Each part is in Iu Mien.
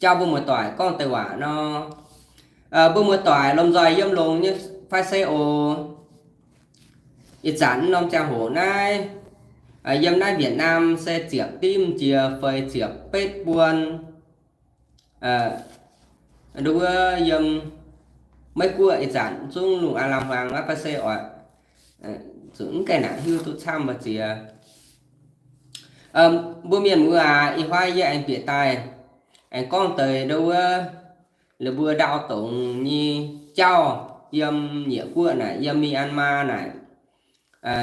jauv mbuo muoz-doic gorngv deix waac nor. Mbuo muoz-doic lomh nzoih yiem longx nyei fai se oc? Ih zanc norm ziangh hoc naaiv, yiem naaiv Việt Nam se ziepc dimv jiex feix ziepc betv buon. Nduov wuov yiem Meiv Guoqv ih zanc zungv lungh aav lamh hmuangx aqv fai se oc? Zuqc mv gaengh naaic hiuv duqv camv mbu'ziex. Mbuo mienh muoz aac, ih hnoi yie aengx bieqc daaih aengx gorngv deix nduov wuov, lih mbuo ndau dongz nyei jauv yiem Nyeic Guoqv naaic, yiem Myanmar naaic.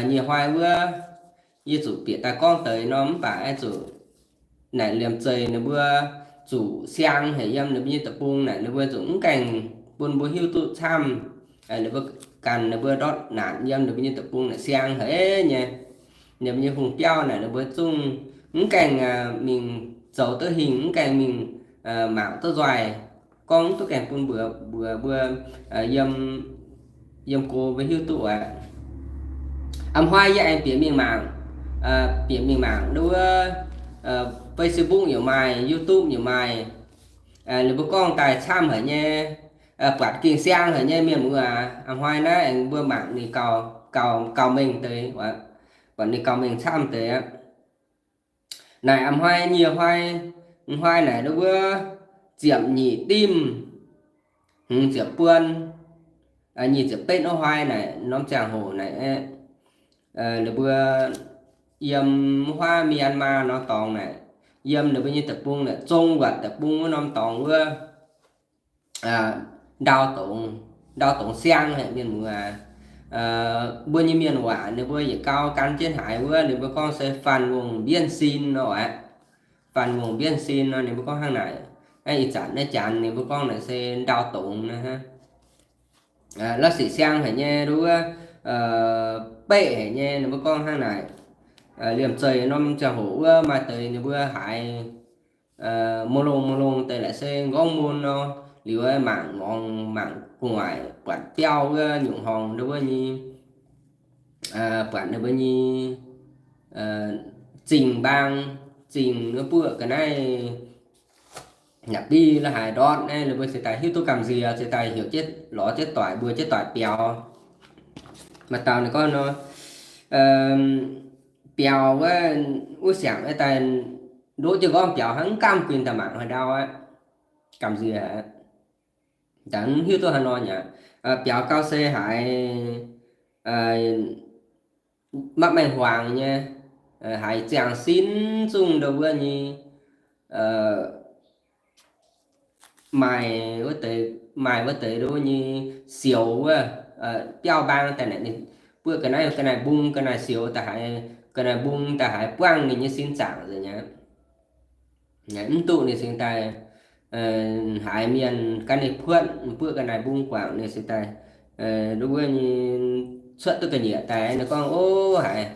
Nyei hnoi wuov, yie zuqc bieqc daaih gorngv deix nor mv baac aengx zuqc naaic liemh zeih ninh mbuo zuqc siang haic yiem ninh mbuo nyei deic-bung naaic, ninh mbuo zuqc mv gaengh bun mbuo hiuv duqv camv. Ninh mbuo ganh ninh mbuo ndortv naanc yiem ninh mbuo nyei deic-bung naaic siang haic nyei. Ninh mbuo nyei hungh biauv naaic ninh mbuo zungv mv gaengh mingh zoux duqv hingh, mv gaengh mingh mangc duqv nzoih, gorngv mv duqv gaengh bun mbuox mbuox mbuo yiem go mbuo hiuv duqv aqv. A'hnoi yie aengx bieqc mingh mangc, bieqc mingh mangc nduov wuov Facebook yaac maaih, YouTube yaac maaih. Ninh mbuo gorngv daaih camv haic nyei, buatc gengh siang haic nyei mienh muoz aac. A'hnoi naaiv aengx mbuo mangc ninh gauh, gauh, gauh mengh deix, buatc ninh gauh mengh camv deix aqv. Naaic a'hnoi nyei hnoi, hnoi naaic nduov wuov ziepc nyeic dimv, hmz ziepc buon, nyic ziepc betv wuov hnoi naaic norm ziangh hoc naaic aeqv, ninh mbuo yiem wuov Myanmar norm dorngx naaic, yiem ninh mbuo nyei deic-bung naaic, Zong Watc deic-bung wuov norm dorngx wuov, ndau dongz, ndau dongz siang haic mienh muoz aac. Mbuo nyei mienh waac ninh mbuo yietc gau gan jienv haiz wuov, ninh mbuo gorngv se Fanh Wong Mbienv Sin nor aqv. Fanh Wong Mbienv Sin nor ninh mbuo gorngv hnangv naaic. Naaiv ih zanc naaiv janx ninh mbuo gorngv naaic se ndau dongz naaiv hnangv. La'sic siang haic nyei nduov, beqv haic nyei ninh mbuo gorngv hnangv naaic. Liemh zeih norm ziangh hoc wuov maaih deix ninh mbuo haiz mv longx mv longx deix laaic se nqorngv mun nor, liuz mangc ngorngx mangc gu'nguaaic buatc biauv wuov nyungc horngh nduov wuov nyei, buatc ninh mbuo nyei zingh mbaang, zingh wuov buoqv ga'naaiv naaic biv la'haaix ndortv naaiv, ninh mbuo ziouc daaih hiuv duqv gamh nziex, ziouc daaih heuc jienv lorz jienv doic, mbuo jienv doic biaux. Maaih dauh ninh gorngv nor, biaux wuov, wuov siangx daaih ndoqv jienv nqorngv biaux hnangv mv gamh guinh daaih mangc haaix ndau aqv. Gamh nziex aqv. Daaih mv hiuv duqv haaix nor nyei aqv. Biaux gau se haiz maiv maaih hmuangx nyei, haiz ziangh sin zungv ndau wuov nyei, maaih wuov deix, maaih wuov deix ndau wuov nyei sioux wuov, biauv mbaang daaih naaic ninh buoqv ga'naaiv, ga'naaiv mbung, ga'naaiv sioux daaih haiz, ga'naaiv mbung daaih haiz buangv ninh nyei sin zaangc nzengc aqv. Mv duqv ninh cingx daaih haiz mienh gan ninh puotv, buoqv ga'naaiv mbung guangc ninh cingx daaih, nduov wuov nyei cuotv duqv ga'nyiec daaih. Ninh gorngv, ov, haiz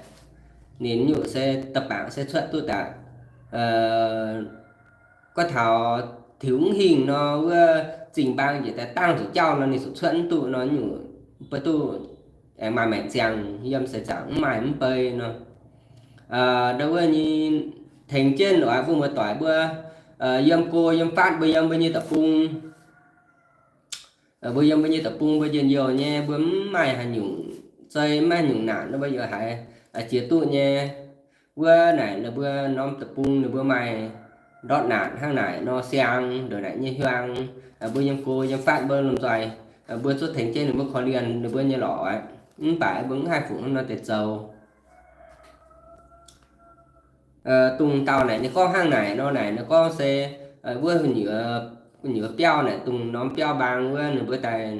ninh nyungc se da'bangc se cuotv duqv daaih. Gorngv taux tiux mv hingh nor, wuov zingh mbaang njiec daaih dangh zuqc jauv nor, ninh zuqc cuotv mv duqv nor, nyungc mbuo duqv aengx maaih maengc ziangh yiem seix zaangc mv maaih mv bei nor. Nduov wuov nyei tengx jienv oix mbuo muoz-doic mbuo yiem go yiem fatv mbuo yiem mbuo nyei deic-bung. Mbuo yiem mbuo nyei deic-bung mbuo njien-youh nyei, mbuo mv maaih haaix nyungc zei, mv maaih haaix nyungc naanc nor mbuo yaac haiz jiex duqv nyei. Wuov naaic ninh mbuo norm deic-bung ninh mbuo maaih ndortv naanc hnangv naaic nor siang ndongc naaic nyei hiuang. Mbuo yiem go yiem fatv mbuo lomh nzoih, mbuo zuqc tengx jienv ninh mbuo korv-lienh ninh mbuo nyei lorqc aqv. Mv baac mbuo mv haih fungc hnangv nor deix zoux. Dongh dauh naaic ninh gorngv hnangv naaic nor naaic, ninh gorngv se wuov nyuoz biauv naaic, dongh norm biauv mbaang wuov ninh mbuo daaih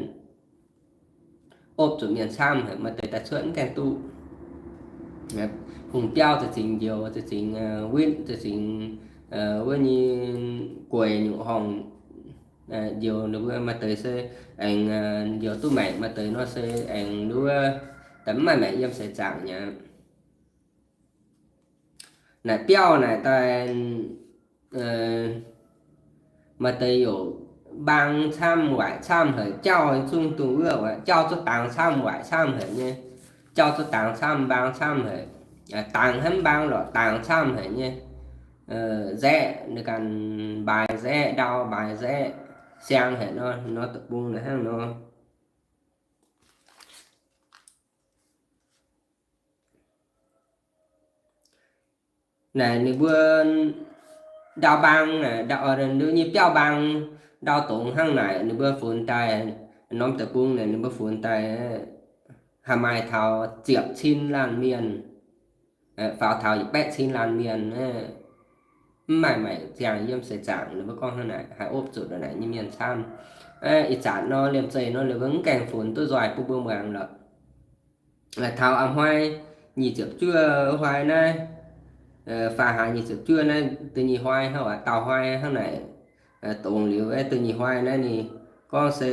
opv zuqc mienh camv haic, maaih deix daaih cuotv mv gaengh duqv. Hungh biauv za'gengh njoux, za'gengh witv, za'gengh wuov nyei gueic nyungc horngh njoux, ninh mbuo maaih deix se aengx njoux duqv maengc, maaih deix nor se aengx nduov daaih mv maaih maengc yiem seix zaangc nyei. Naaic biauv naaic daaih maaih deix youc mbaang camv waaic camv haic, jauv zungv dongh wuov, jauv zuqc dangx camv waaic camv haic nyei. Jauv zuqc dangx camv mbaang camv haic. Dangx hnangv mbaang lorqc, dangx camv haic nyei. nzaeqv, ninh ganh mbaaix nzaeqv, ndau mbaaix nzaeqv, siang haic nor, nor deic-bung naaic hnangv nor. Naaic ninh mbuo ndau mbaang, ndau, nyei biauv mbaang, ndau dongz hnangv naaic ninh mbuo funx daaih, norm deic-bung naaic ninh mbuo funx daaih haih maaih taux ziepc cin laanh mienh, faaux taux yietc baeqv cin laanh mienh, mv maaih maengc ziangh yiem seix zaangc. Ninh mbuo gorngv hnangv naaic, haih opv zuqc naaic nyei mienh camv. Ih zanc nor liemh zeih nor ninh mbuo mv gaengh funx duqv nzoih bun mbuo muangx lorqc. Taux a'hnoi nyic ziepc juov hnoi naaiv, faah hlaax nyic ziepc juov naaiv da'nyeic hnoi hnangv, dauh hnoi hnangv naaic, dongz liuz da'nyeic hnoi naaiv ninh gorngv se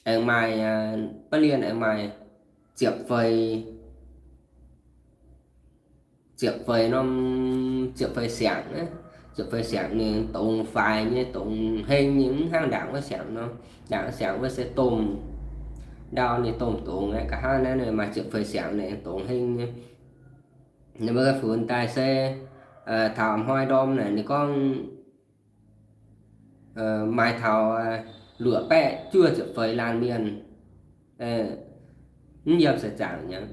aengx maaih, ba'lienh aengx maaih ziepc feix, ziepc feix norm, ziepc feix siangx, ziepc feix siangx ninh dongz faix nyei, dongz heng nyei, mv hnangv ndaangc wuov siangx nor. Ndaangc siangx wuov se domh, ndau ninh domh dongz aqv. Nqa'haav naaiv maaih ziepc feix siangx ninh dongz heng nyei. Ninh mbuo funx daaih se taux a'hnoi ndorm naaic ninh gorngv maaih taux luoqc baeqv juov ziepc feix laanh mienh, mv yiem seix zaangc nyei.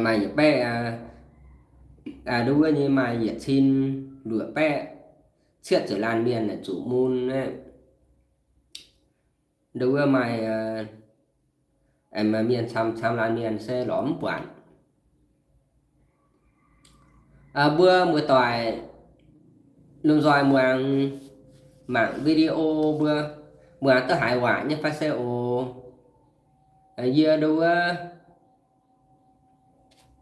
Maaih yietc baeqv, nduov wuov nyei maaih yietc cin luoqc baeqv cietv ziepc laanh mienh naaic zuqc mun aqv. Nduov wuov maaih, maaih mienh camv camv laanh mienh se lorz mv buatc. Mbuo muoz-doic lomh nzoih muangx mangc video mbuo muangx duqv haiz waac nyei fai se oc. Yie nduov wuov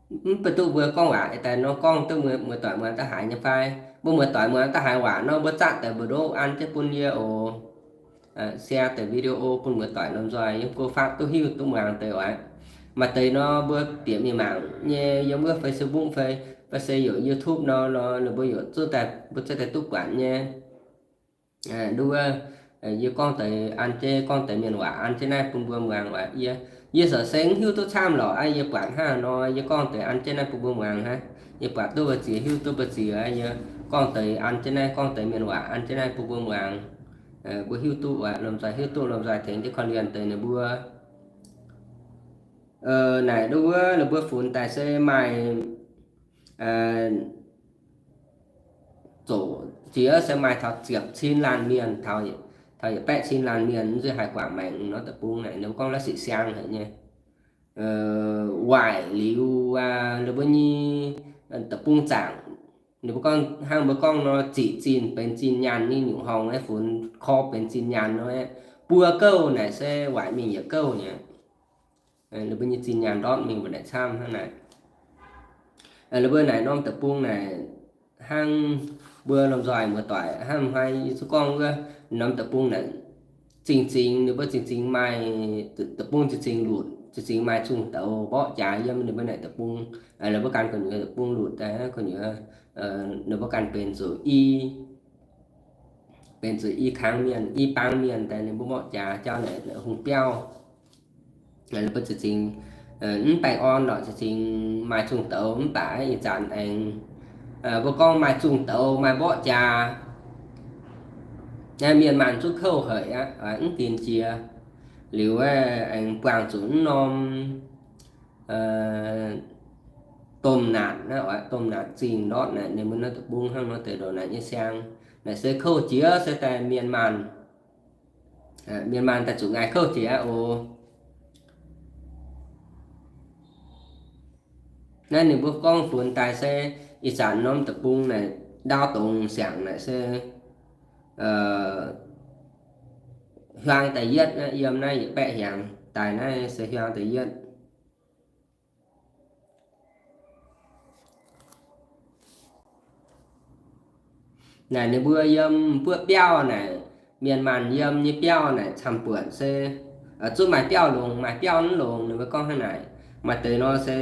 mv baac duqv mbuo gorngv waac daaih nor gorngv duqv muoz-doic muangx duqv haiz nyei fai? Mbuo muoz-doic muangx duqv haiz waac nor mbuo zatv deix video an jienv bun yie oc. Share deix video bun muoz-doic lomh nzoih yiem go fatv duqv hiuv duqv muangx deix oc. Maaih deix nor mbuo bieqc mingh mangc nyei yiem wuov Facebook fai, fai se youc YouTube nor, nor ninh mbuo youc zuqv daaih, mbuo zuqv daaih duqv buatc nyei. Nduov wuov, yie gorngv deix an jienv, gorngv deix mienh waac an jienv naaiv bun mbuo muangx oc. Yie, yie se mv hiuv duqv camv lorqc aqv. Yie buatc hnangv nor, yie gorngv deix an jienv naaiv bun mbuo muangx hnangv. Yie buatc duqv mbu'ziex, hiuv duqv mbu'ziex, yie gorngv deix an jienv naaiv, gorngv deix mienh waac an jienv naaiv bun mbuo muangx. Mbuo hiuv duqv oc, lomh nzoih hiuv duqv, lomh nzoih tengx jienv korv-lienh deix ninh mbuo. Naaic nduov wuov ninh mbuo funx daaih se maaih zoqc jiex se maaih taux ziepc cin laanh mienh, taux yietc baeqv cin laanh mienh nzuih haih guangc maengc nor deic-bung naaic, ninh mbuo gorngv la'sic siang haic nyei. Waaic liuz aqv, ninh mbuo nyei deic-bung zaangc, ninh mbuo gorngv hnangv mbuo gorngv nor, ziqc zinh benx zinh nyaanh nyei nyungc horngh aeqv, funx korv benx zinh nyaanh nor, buo gouv naaic se waaic mingh yietc gouv nyei. Ninh mbuo nyei zinh nyaanh ndortv mingh mbuo naaic camv hnangv naaic. Ninh mbuo naaic norm deic-bung naaic hnangv mbuo lomh nzoih muoz-doic hnangv hnoi yie zungv gorngv wuov, norm deic-bung naaic zingh zingx, ninh mbuo zingh zingx maaih deic-bung zingh zingx lutc, zingh zingx maaih zungh douz mborqv jaax yiem ninh mbuo naaic deic-bung. Ninh mbuo ganh gu'nyuoz deic-bung lutc daaih gu'nyuoz, ninh mbuo ganh benx zuqc i, benx zuqc i kangx mienh, i baang mienh daaih ninh mbuo mborqv jaax jauv naaic hungh biauv. Ninh mbuo zingh zingx mv baengh orn lorqc, zingh zingx maaih zungh douz mv baac ih zanc aengx mbuo gorngv maaih zungh douz maaih mborqv jaax, mienh maanh zungv kouv haic aqv, mv dinx jiex. Liuz aengx buangh zuqc mv norm domh naatc, domh naatc zingh ndortv naaic ninh mbuo naaiv deic-bung hnangv nor deix ndongc naaic nyei siang. Naaic se kouv jiex se daaih mienh maanh, mienh maanh daaih zuqc ngaih kouv jiex aqv oc. Naaiv ninh mbuo gorngv funx daaih se ih zanc norm deic-bung naaic ndau dongz siangx naaic se hiuang da'yietv, yiem naaiv yietc baeqv hiaangx daaih naaiv se hiuang da'yietv. Naaic ninh mbuo yiem buoqv biauv naaic, mienh maanh yiem nyei biauv naaic camv-buonc se zuqc maaih biauv longx, maaih biauv mv longx. Ninh mbuo gorngv hnangv naaic, maaih deix nor se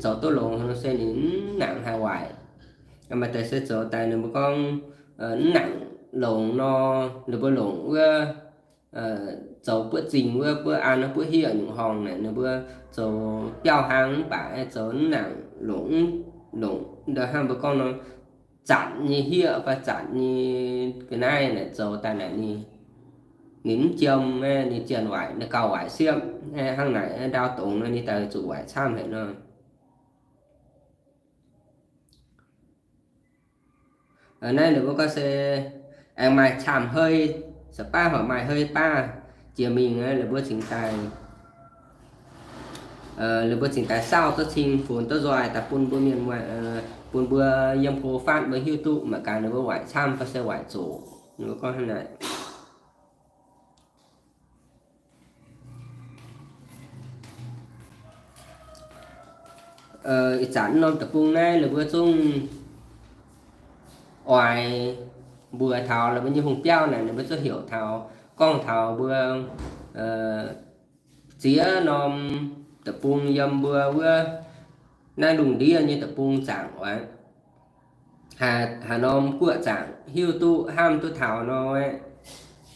zoux duqv longx nor se ninh mv nangc haih waaic. Maaih deix se zoux daaih ninh mbuo gorngv mv nangc longx nor, ninh mbuo longc wuov zoux buoqv zingh wuov, buoqv an, buoqv hiev nyungc horngh naaic, ninh mbuo zoux biauv hlang mv baac zoux mv nangc longc, longc ndo hnangv mbuo gorngv nor, zanc nyei hieqv fai zanc nyei ga'naaiv naaic zoux daaih naaic ninh, ninh mv jiem, ninh zienh waaic, ninh gauh waaic siepv. Hnangv naaic ndau dongz nor ninh daaih zuqc waaic camv haic nor. Naaiv ninh mbuo gorngv se aengx maaih camv hei, sa'baav horpc maaih hei baav jiex mingh, ninh mbuo cingx daaih, ninh mbuo cingx daaih saauv duqv cing funx duqv nzoih daaih bun mbuo mienh muoz, bun mbuo yiem go fatv mbuo hiuv duqv mangc gaax ninh mbuo waaic camv fai se waaic zoqc. Ninh mbuo gorngv hnangv naaic. Ih zanc norm deic-bung naaiv ninh mbuo zungv oix mbuox taux ninh mbuo nyei hungh biauv naaic, ninh mbuo zungv heuc taux, gorngv taux mbuo ziex norm deic-bung yiem mbuo wuov naaiv lungh ndiev nyei deic-bung zaangc oc. Haaix norm guoqv zaangc hiuv duqv hnamv duqv taux nor,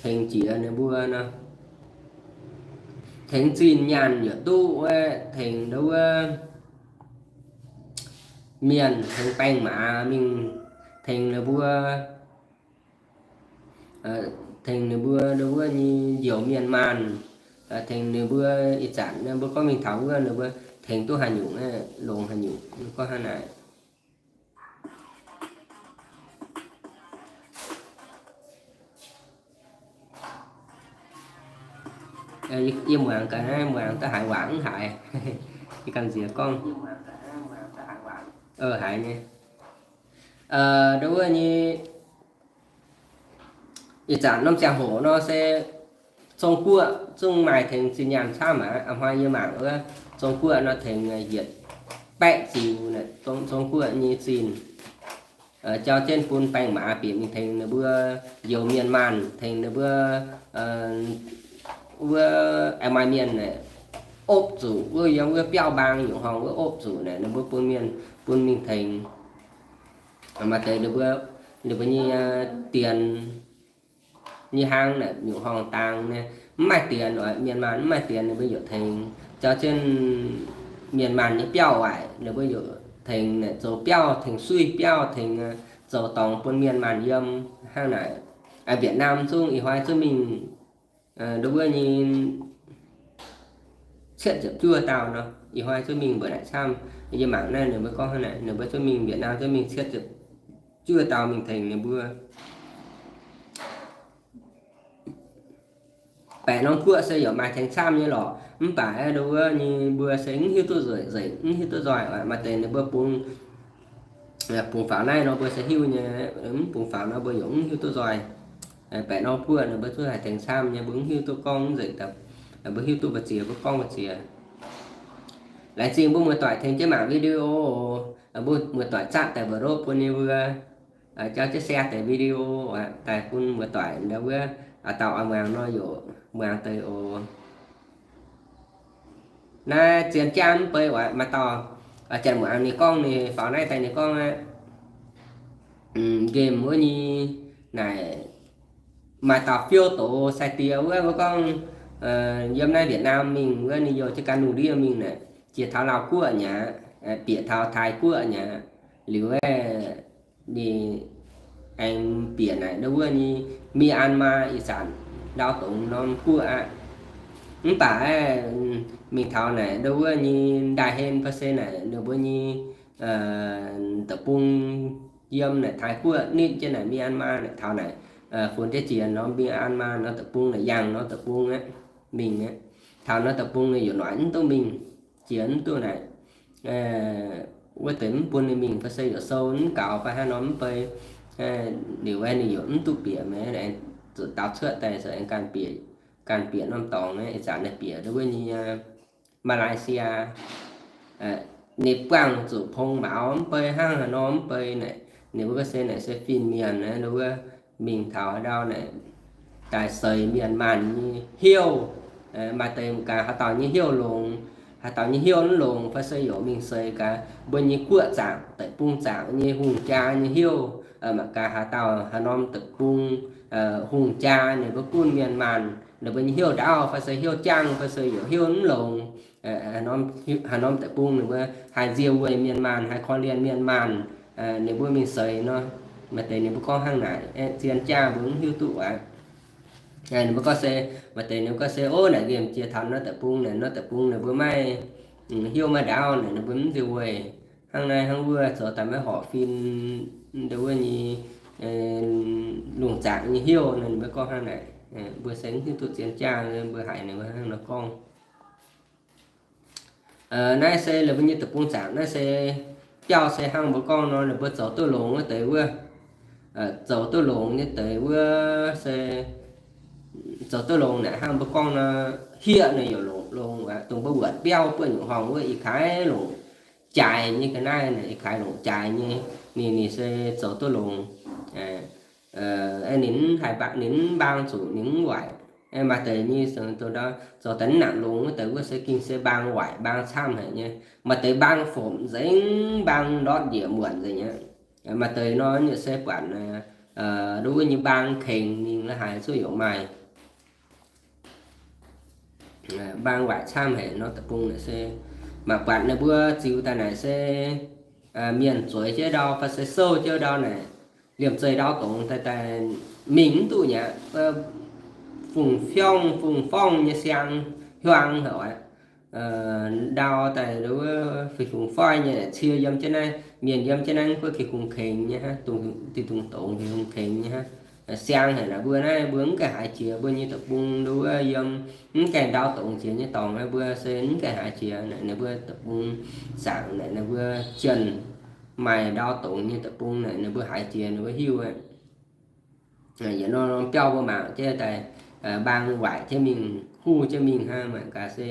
tengx jiex ninh mbuo nor, tengx zinh nyaanh yaac duqv, tengx ndau wuov mienh, tengx baengh maaz mingh, tengx ninh mbuo, tengx ninh mbuo ndau wuov nyei njoux mienh maanh, tengx ninh mbuo ih zanc mbuo gorngv mingh taux wuov ninh mbuo tengx duqv haaix nyungc, longx haaix nyungc, gorngv hnangv naaic. Yie muangx gaax, muangx daaih haiz waac mv haiz. Yie gamh nziex gorngv, haiz nyei. Ndau wuov nyei, ih zanc norm ziangh hoc nor se Zong-Guoqv zungv maaih tengx zinh nyaanh camv aqv. A'hnoi yie mangc wuov Zong-Guoqv nor tengx yietc baeqv ziux, Zong-Guoqv nyei zinh, jauv jienv bun baengh maaz bieqc mingh tengx ninh mbuo njoux mienh maanh, tengx ninh mbuo wuov aengx maaih mienh opv zuqc wuov, yiem wuov biauv mbaang nyungc horngh wuov opv zuqc naaic, ninh mbuo bun mienh bun mingh tengx. Maaih deix ninh mbuo, ninh mbuo nyei dienx nyei hlang naaic nyungc horngh dangx, mv maaih dienx oc, mienh maanh mv maaih dienx ninh mbuo yaac tengx. Jauv jienv mienh maanh nyei biauv waaic ninh mbuo yaac tengx naaic, zoux biauv, tengx suiv biauv, tengx zoux dorngx bun mienh maanh yiem hnangv naaic. Vietnam zungv ih hnoi zungv mingh ndau wuov nyei cietv ziepc juov dauh nor, ih hnoi zungv mingh mbuo naaic camv. Yie mangc naaiv ninh mbuo gorngv hnangv naaic, ninh mbuo zungv mingh Vietnam zungv mingh cietv ziepc juov dauh mingh tengx ninh mbuo. Baeqc norm guoqv se yaac maaih tengx camv nyei lorqc, mv baac ndau wuov nyei mbuo se mv hiuv duqv nzengc, mv hiuv duqv nzoih. Maaih deix ninh mbuo bungx, bungx faaux naaiv nor mbuo se hiuv nyei, mv bungx faaux nor mbuo yaac mv hiuv duqv nzoih. Baeqc norm guoqv ninh mbuo zungv haih tengx camv nyei, mbuo mv hiuv duqv gorngv mv nzengc, mbuo hiuv duqv mbu'ziex mbuo gorngv mbu'ziex. Laengz zingh mbuo muoz-doic tengx jienv mangc video oc. Mbuo muoz-doic zatv daaih mbu'ndongx bun ninh mbuo jauv jienv share deix video daaih bun muoz-doic ndau wuov dauh oix muangx nor yaac muangx deix oc. Naaiv zien jangv mv bei oc, maaih dauh janx muangx ninh gorngv, ninh faaux naaiv daaih ninh gorngv aqv, game wuov nyei naaic, maaih dauh fiou doz sai-diex wuov, wuov gorngv yiem naaiv Vietnam mingh wuov, ninh youh jienv ganh lungh ndiev mingh naaic, jiex taux Laauv guoqv nyei aqv, bieqc taux Taiv guoqv nyei aqv. Liuz aengx bieqc naaic ndau wuov nyei Myanmar ih zanc ndau dongz norm guoqv aqv. Mv baac mingh taux naaic ndau wuov nyei Ndaaih Hlen fai se naaic ninh mbuo nyei deic-bung yiem naaic Taiv guoqv nitv jienv naaic Myanmar naaic, taux naaic funx jienv jiex norm Myanmar norm deic-bung naaic, yangh norm deic-bung aqv, mingh aqv. Taux norm deic-bung naaic yaac noic mv duqv mingh, jiex mv duqv naaic, wuov deix mv bun ninh mingh fai se yaac sou mv gaux fai hnangv nor mv bei. Liuz ninh yaac mv duqv bieqc, mv zuqc daux cuotv daaih, aengx ganh bieqc, ganh bieqc norm dorngx aqv. Ih zanc naaic bieqc ndau wuov nyei Malaysia, ninh buangh zuqc pong maux mv bei, hnangv haaix nor mv bei naaic, ninh mbuo ga'sie naaic se fin-mienh ndau wuov, mingh taux haaix ndau naaic daaih seix mienh maanh nyei heuv. Maaih deix gaax haaix dauh nyei heuv longx, haaix dauh nyei heuv mv longx fai se yaac mingh seix gaax mbuo nyei guoqv zaangc, deic-bung zaangc nyei hungh jaa nyei heuv. Mangc gaax haaix dauh haaix norm deic-bung hungh jaa ninh mbuo gunv mienh maanh, ninh mbuo nyei heuv ndaauv fai se heuv jangv fai se yaac heuv mv longx. Haaix norm deic-bung ninh mbuo haih nzie weic mienh maanh, haih korv-lienh mienh maanh, ninh mbuo mingh seix nor, Maaih deix ninh mbuo gorngv hnangv naaic, zien jaa mbuo mv hiuv duqv aqv. Ninh mbuo gorngv se, maaih deix ninh mbuo gorngv se, ov, naaic nqemh jiex taux norm deic-bung naaic, norm deic-bung naaic mbuo maiv hnyouv maiv ndaauv naaic, ninh mbuo mv nziouv weic hnangv naaiv hnangv wuov, zoux daaih maiv horpc fim ndau wuov nyei lungh zaangc nyei hnyouv nor, ninh mbuo gorngv hnangv naaic. Mbuo se mv hiuv duqv zien jaa, mbuo haiz ninh mbuo hnangv nor gorngv. Naaiv se ninh mbuo nyei deic-bung zaangc, naaiv se biauv se hnangv mbuo gorngv nor, ninh mbuo zoux duqv longx wuov deix wuov, zoux duqv longx nyei deix wuov se zoux duqv longx naaic hnangv mbuo gorngv nor, hieqv naaic youc longx longx aqv. Dongh mbuo wuonc biauv buonv nyungc horngh wuov ih kaaix longc jaaix nyei ga'naaiv naaic, ih kaaix longc jaaix nyei, ninh, ninh se zoux duqv longx. Ninh mv haih, ninh mv mbaang zuqc, ninh mv waaic. Maaih deix nyei zoux daaih mv nangc longx wuov deix wuov se gengh se mbaang waaic mbaang camv haic nyei. Maaih deix mbaang fomc nzengc, mbaang ndortv njiec muonc nzengc aqv. Maaih deix nor se buatc nduov wuov nyei mbaang kengx mingh la'haaix cuotv youc maaih. Mbaang waaic camv haic nor deic-bung naaic se, mangc buatc ninh mbuo ziux daaih naaic se mienh zueiz jienv ndau fai se souv jienv ndau naaic, liemh zeih ndau dongz daaih daaih mingh mv duqv nyei aqv. Fungx-fiong fungx-forng nyei siang hiuang haic aqv. Ndau daaih wuov fih fungx-foiv nyei cie yiem jienv naaiv, mienh yiem jienv naaiv mv buov geh kungx kengx nyei hnangv, dungx, dungx dongz geh kungx kengx nyei hnangv. Siang haic naaic mbuo naaiv mbuo mv gaengh haiz jiex, mbuo nyei deic-bung nduov wuov yiem mv gaengh ndau dongz jiex nyei dorngx naaiv mbuo se mv gaengh haiz jiex naaic, ninh mbuo deic-bung zaangc naaic, ninh mbuo jienh maaih ndau dongz nyei deic-bung naaic, ninh mbuo haiz jiex ninh mbuo hiuv aqv. Yietc norm biauv mbuo mangc jienv daaih mbaang waaic jienv mingh, huv jienv mingh hnangv, mangc gaax se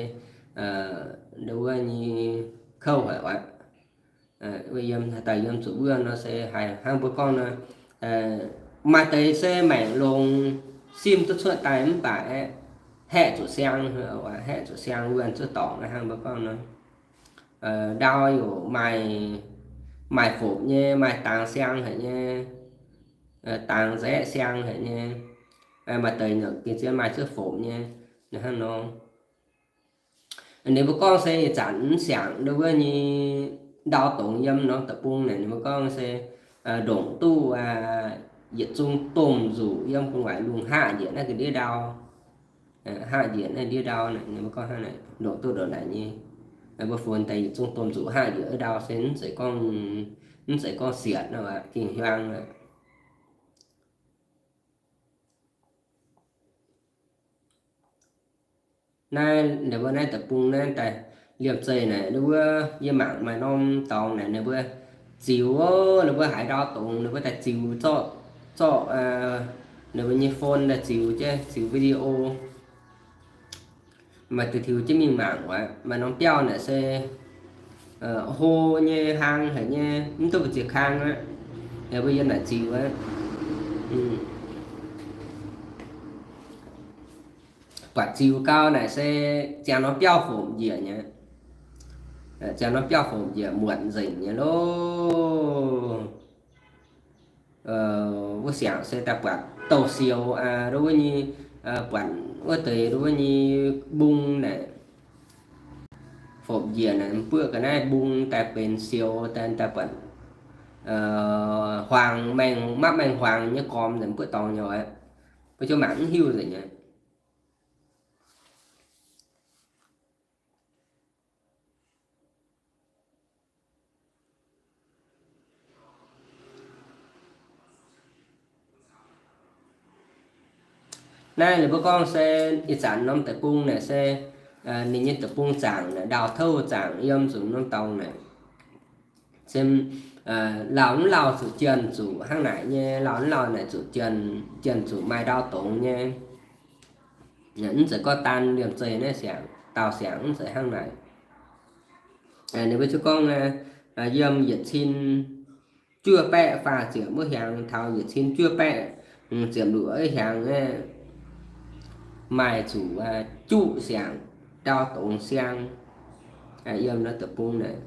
nduov wuov nyei kouv haic aqv. Yiem daaih yiem zuqc wuov nor se haiz hnangv mbuo gorngv nor, maaih deix se maengc longx, sim duqv cuotv daaih mv baac haeqv zuqc siang, haeqv zuqc siang wuonh zuqc dorngc hnangv mbuo gorngv nor. Ndau yaac maaih, maaih fomc nyei, maaih dangx siang haic nyei, dangx nzaeqv siang haic nyei. Maaih deix gengh zien maaih cuotv fomc nyei hnangv nor. Ninh mbuo gorngv se ih zanc mv siangx nduov wuov nyei ndau dongz yiem norm deic-bung naaic, ninh mbuo gorngv se ndongc duqv yietc zungv domh nzuqc yiem gu'nguaaic lungh haav njiec naaiv ga'ndiev ndau. Haav njiec naaiv ndiev ndau naaic, ninh mbuo gorngv hnangv naaic, ndongc duqv ndongc naaic nyei. Mbuo funx daaih yietc zungv domh nzuqc haav njiec wuov ndau se mv zeiz gorngv, mv zeiz gorngv sietc nor, gengh hiuang aqv. Naaiv ninh mbuo naaiv deic-bung naaiv daaih liemh zeih naaic, ninh mbuo yie mangc maaih norm dorngx naaic, ninh mbuo ziux, ninh mbuo haiz ndau dongz, ninh mbuo daaih ziux zorqv, zorqv ninh mbuo nyei phone daaih ziux jienv, ziux video. Maaih deix tiux jienv mingh mangc aqv. Maaih norm biauv naaic se hlo nyei, hlang haic nyei, mv duqv mbu'ziex kang aqv. Yaac mbuo yiem naaic ziux aqv. Buatc ziux gau naaic se ziangh norm biauv fomc njiec nyei. Ziangh norm biauv fomc njiec muotc nzengc nyei loh. Wuov siangx se daaih buatc douh sioux, wuov nyei, buatc wuov deix wuov nyei mbung naaic, fomc njiec naaic, mbuoqv ga'naaiv mbung daaih benx sioux, daaih, daaih buatc huaang maengh, mapv maengh huaang nyei gormx nzengc, mbuoqv dorngx nyei aqv. Mbuo ziouc mangc mv hiuv nzengc nyei. Naaiv ninh mbuo gorngv se ih zanc norm deic-bung naaic se ninh nyei deic-bung zaangc naaic, ndau-touv zaangc yiem zuqc norm dorngx naaic. Se lauh mv lauh zuqc jienh zuqc hnangv naaic nyei, lauh mv lauh naaic zuqc jienh, jienh zuqc maaih ndau dongz nyei. Mv zeiz gorngv daan liemh zeih naaiv siangx, daauh siangx mv zeiz hnangv naaic. Ninh mbuo ziouc gorngv, yiem yietc cin juov baeqv faah ziepc wuov hnyangx taux yietc cin juov baeqv ziepc luoqc wuov hnyangx, maaih zuqc juqv siangx ndau dongz siang yiem naaiv deic-bung naaic.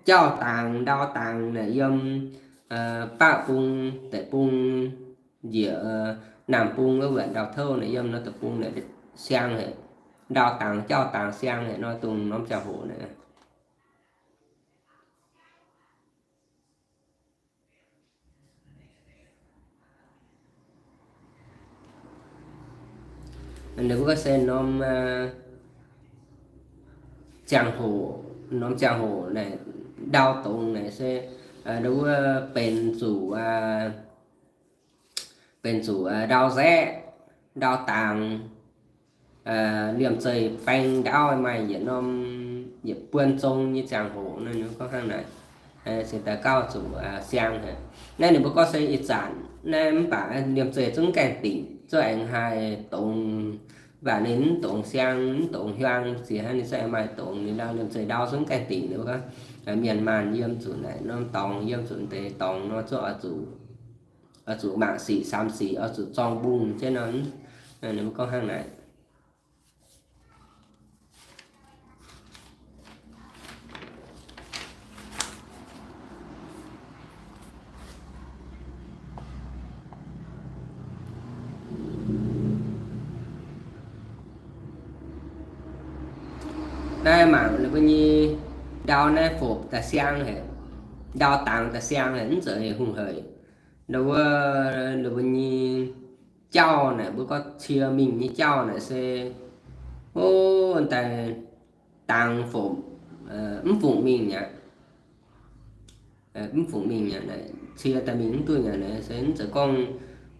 Jauv dangx ndau dangx naaic yiem baqv bung, deic-bung njiec, naamh bung wuov wuonc ndau-touv naaic yiem naaiv deic-bung naaic siang haic. Ndau dangx jauv dangx siang haic nor, dongh norm ziangh hoc naaic. Ninh mbuo gorngv se norm ziangh hoc, norm ziangh hoc naaic ndau dongz naaic se wuov benx zuqc, benx zuqc ndau nzaeqv, ndau dangx, liemh zeih baeng ndaauv maaih yietc norm, yietc buonc zong nyei ziangh hoc nor, ninh mbuo gorngv hnangv naaic. Cingx daaih gauh zuqc siang haic. Naaiv ninh mbuo gorngv se ih zanc naaiv mv baac liemh zeih zungv gaengh dingc, zungv aengx haih dongz. Mv baac ninh mv dongz siang, mv dongz hiuang, ziex hnangv ninh zungv aengx maaih dongz. Ninh ndau liemh zeih ndau zungv gaengh dingc, ninh mbuo gorngv mienh maanh yiem zuqc naaic norm dorngx, yiem zuqc deix dorngx nor zungv oix zuqc, oix zuqc mangc sic samx sic, oix zuqc zorng mbungh jienv nor. Ninh mbuo gorngv hnangv naaic. Naaiv mangc ninh mbuo nyei ndau naaiv fopc daaih siang haic, ndau dangx daaih siang haic, mv zeiz hungh haic. Ndau wuov ninh mbuo nyei jauv naaic, mbuo gorngv cie mingh nyei jauv naaic se, o, daaih dangx fopc, mv fungc mingh aqv. Mv fungc mingh aqv, cie daaih mingh mv duqv aqv. Naaiv se mv zeiz gorngv,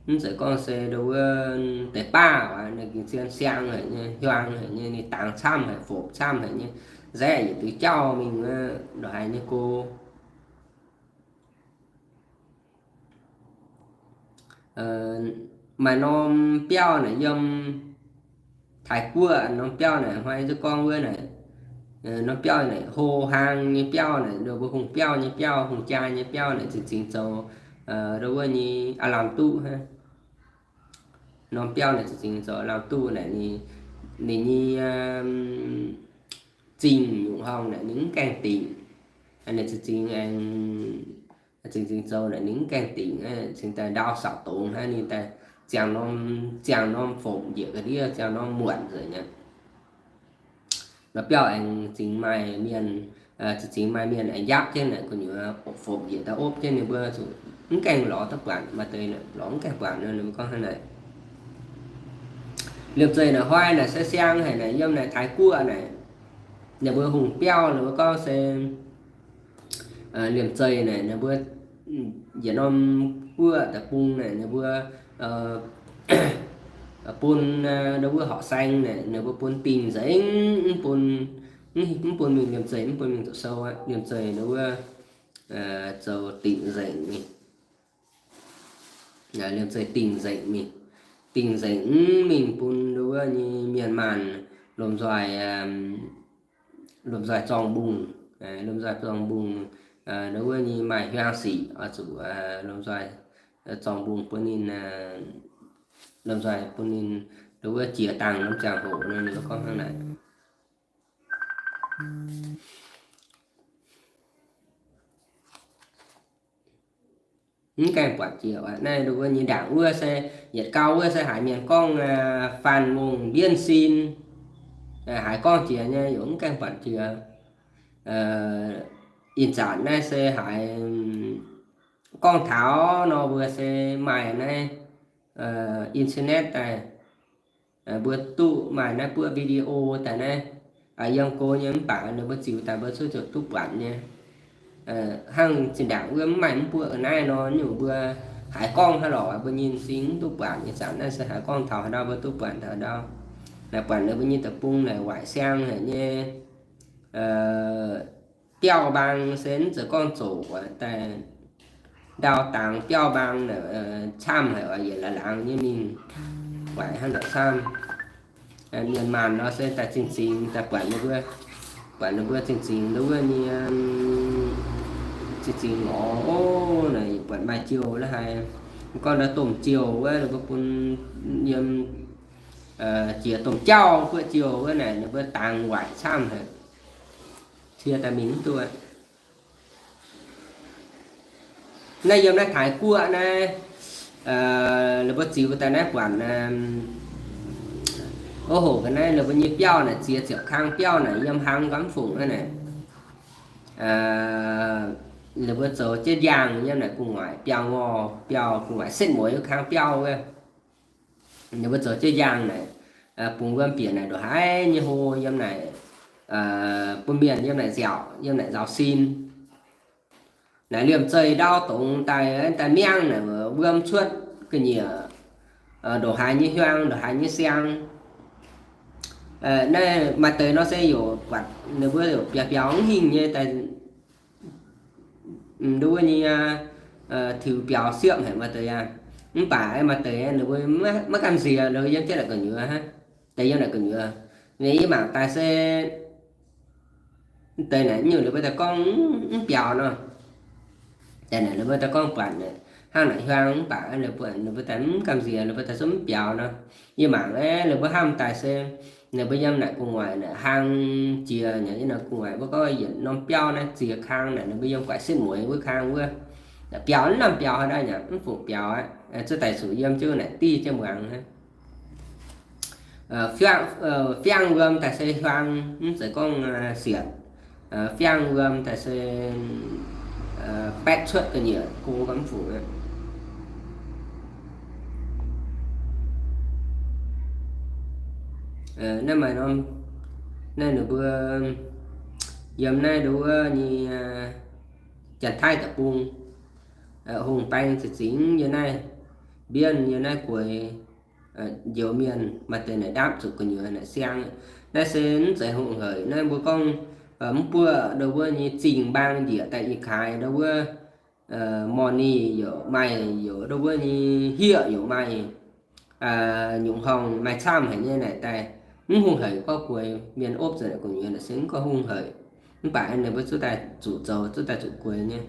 mv zeiz gorngv se ndau wuov deix baav aqv, ninh gengh zien siang haic nyei, hiuang haic nyei, ninh dangx camv haic, fopc camv haic nyei, nzaeqv yietc diuh jauv mingh wuov, ndongc haaix nyei go. Maaih norm biauv naaic yiem Taiv Guoqv, norm biauv naaic hnoi za'gengh gorngv wuov naaic, norm biauv naaic Ho Hang nyei biauv naaic, mbuo hungh biauv nyei biauv, hungh jaa nyei biauv naaic, zingh zingh zoux ndau wuov nyei aav lamh duqv hnangv. Norm biauv naaic zingh zingh zoux aav lamh duqv naaic, ninh nyei zingh nyungc horngh naaic ninh mv gaengh dingc. Ninh zingh zingh aengx, zingh zingh zoux naaic ninh mv gaengh dingc, cingx daaih ndau sauc dongz hnangv, ninh daaih ziangh norm, ziangh norm fopc njiec ga'ndiev, ziangh norm muotc nzengc aqv. Norm biauv aengx zingx maaih mienh, zingx maaih mienh aengx njapv jienv naaic gu'nyuoz fopc njiec daaih opv jienv ninh mbuo zuqc mv gaengh lorz duqv buatc, maaih deix lorz mv gaengh buatc nor, ninh mbuo gorngv hnangv naaic. Liemh zeih naaic hnoi naaic se siang haic naaic, yiem naaic Taiv Guoqv naaic, ninh mbuo hungh biauv ninh mbuo gorngv se liemh zeih naaic ninh mbuo yietc norm guoqv deic-bung naaic ninh mbuo bun ndau wuov horqc saeng naaic ninh mbuo bun dingh nzengc, mv bun, mv bun mingh liemh zeih, mv bun mingh zuqc sou aqv. Liemh zeih ndau wuov zoux dingh nzengc mingh. Liemh zeih dingh nzengc mingh, dingh nzengc mv mingh bun ndau wuov nyei mienh maanh lomh nzoih, lomh nzoih zorng mbungh, lomh nzoih zorng mbungh, ndau wuov nyei maaih hiuang sic oix zuqc lomh nzoih zorng mbungh bun ninh, lomh nzoih bun ninh ndau wuov jiex dangh norm ziangh hoc nor, ninh gorngv hnangv naaic. Mv gaengh buatc jiex aqv. Naaiv ndau wuov nyei ndaangc wuov se, yietc gau wuov se haiz mienh gorngv Fanh Mungh Mbienv Sin, haiz gorngv jiex nyei, yaac mv gaengh buatc jiex. Ih zanc naaiv se haiz gorngv taux nor mbuo se maaih naaiv internet daaih, mbuo duqv maaih naaiv buoqv video daaih naaiv, yiem go nyei mv baac ninh mbuo ziux daaih mbuo zuqc duqv buatc nyei. Hnangv zinh ndaangc wuov mv maaih mv buoqv ga'naaiv nor, nyungc mbuo haiz gorngv haaix lorqc mbuo nyei m'zing mv duqv buatc. Ih zanc naaiv se haiz gorngv taux haaix ndau mbuo duqv buatc taux ndau. Naaic buatc ninh mbuo nyei deic-bung naaic waaic siang haic nyei. Biauv mbaang se mv zeiz gorngv zoqc daaih ndau dangx, biauv mbaang camv haic oc, yietc laangz laangz nyei mingh, waaic hnangv naaic camv. Mienh maanh nor se daaih zingh zingx daaih buatc ninh mbuo, buatc ninh mbuo zingh zingx ndau wuov nyei, zingh zingx ngorc o, buatc maaih jouh la'haiz, gorngv ndau domh jouh wuov ninh mbuo bun yiem jiex domh jauv guoqv jouh wuov naaic ninh mbuo dangx waaic camv haic, cie daaih mingh mv duqv. Naaiv yiem naaiv Taiv Guoqv naaiv, ninh mbuo ziux daaih naaiv buatc, o hoc ga'naaiv ninh mbuo nyei biauv naaic ziex ziepc kang biauv naaic yiem hlang ga'mv fungc naaic. Ninh mbuo zoux jienv njang yiem naaic gu'nguaaic biauv ngorh, biauv gu'nguaaic setv mueiz kang biauv wuov. Ninh mbuo zoux jienv njang naaic, bungx wuom bieqc naaic ndongc haaix nyei hlo yiem naaic, bun mienh yiem naaic nziaauc, yiem naaic nzaaux sin. Naaic liemh zeih ndau dongz daaih, daaih miangv naaic wuom cuotv ga'nyiec, ndongc haaix nyei hiuang, ndongx haaix nyei siang. Naaiv maaih deix nor se yaac buatc ninh mbuo yaac biaux biaux mv hingh nyei daaih, nduov wuov nyei, tiux biaux siepv haic maaih deix aqv. Mv baac maaih deix ninh mbuo maiv gamh nziex ninh mbuo yiem jienv naaic gu'nyuoz, deix yiem naaic gu'nyuoz. Ninh yie mangc daaih se deix naaic nyungc ninh mbuo daaih gorngv mv biaux nor. Deix naaic ninh mbuo daaih gorngv buatc naaic hnangv naaic hiuang mv baac ninh mbuo daaih mv gamh nziex ninh mbuo daaih zungv mv biaux nor. Yie mangc aeqv, ninh mbuo hnamv daaih se ninh mbuo yiem naaic gu'nguaaic naaic hlang jiex nyei, yiem naaic gu'nguaaic mbuo gorngv yietc norm biauv naaiv ziex kang naaic, ninh mbuo yiem guaix setv mueiz wuov kang wuov, biaux mv lamh biaux haaix daaih nyei, mv fungc biaux aqv. Zuov daaih zuqc yiem jienv naaic div jienv muangx hnangv. Fiangv wuom daaih se hiuang, mv zeiz gorngv sietc. Fiangv wuom daaih se baetv cuotv ga'nyiec go mv fungc aqv. Naaiv maaih norm, naaiv ninh mbuo yiem naaiv nduov wuov nyei Janx-Taiv deic-bung, hungh baeng za'zingx yiem naaiv, mbienv yiem naaiv gueix, njoux mienh maaih deix naaic ndaapv zuqc gu'nyuoz naaic siang. Naaiv se mv zeiz hungh haic. Naaiv mbuo gorngv mv buoqv nduov wuov nyei zingh mbaang njiec daaih ih kaaix nduov wuov, morni yaac maaih, yaac nduov wuov nyei hieqv yaac maaih, nyungc horngh maaih camv haic nyei naaic daaih, mv hungh haic gorngv gueix mienh opv zuqc naaic gu'nyuoz naaic se mv gorngv hungh haic. Mv baac ninh mbuo zuqc daaih zuqc zoux, zuqc daaih zuqc gueix nyei.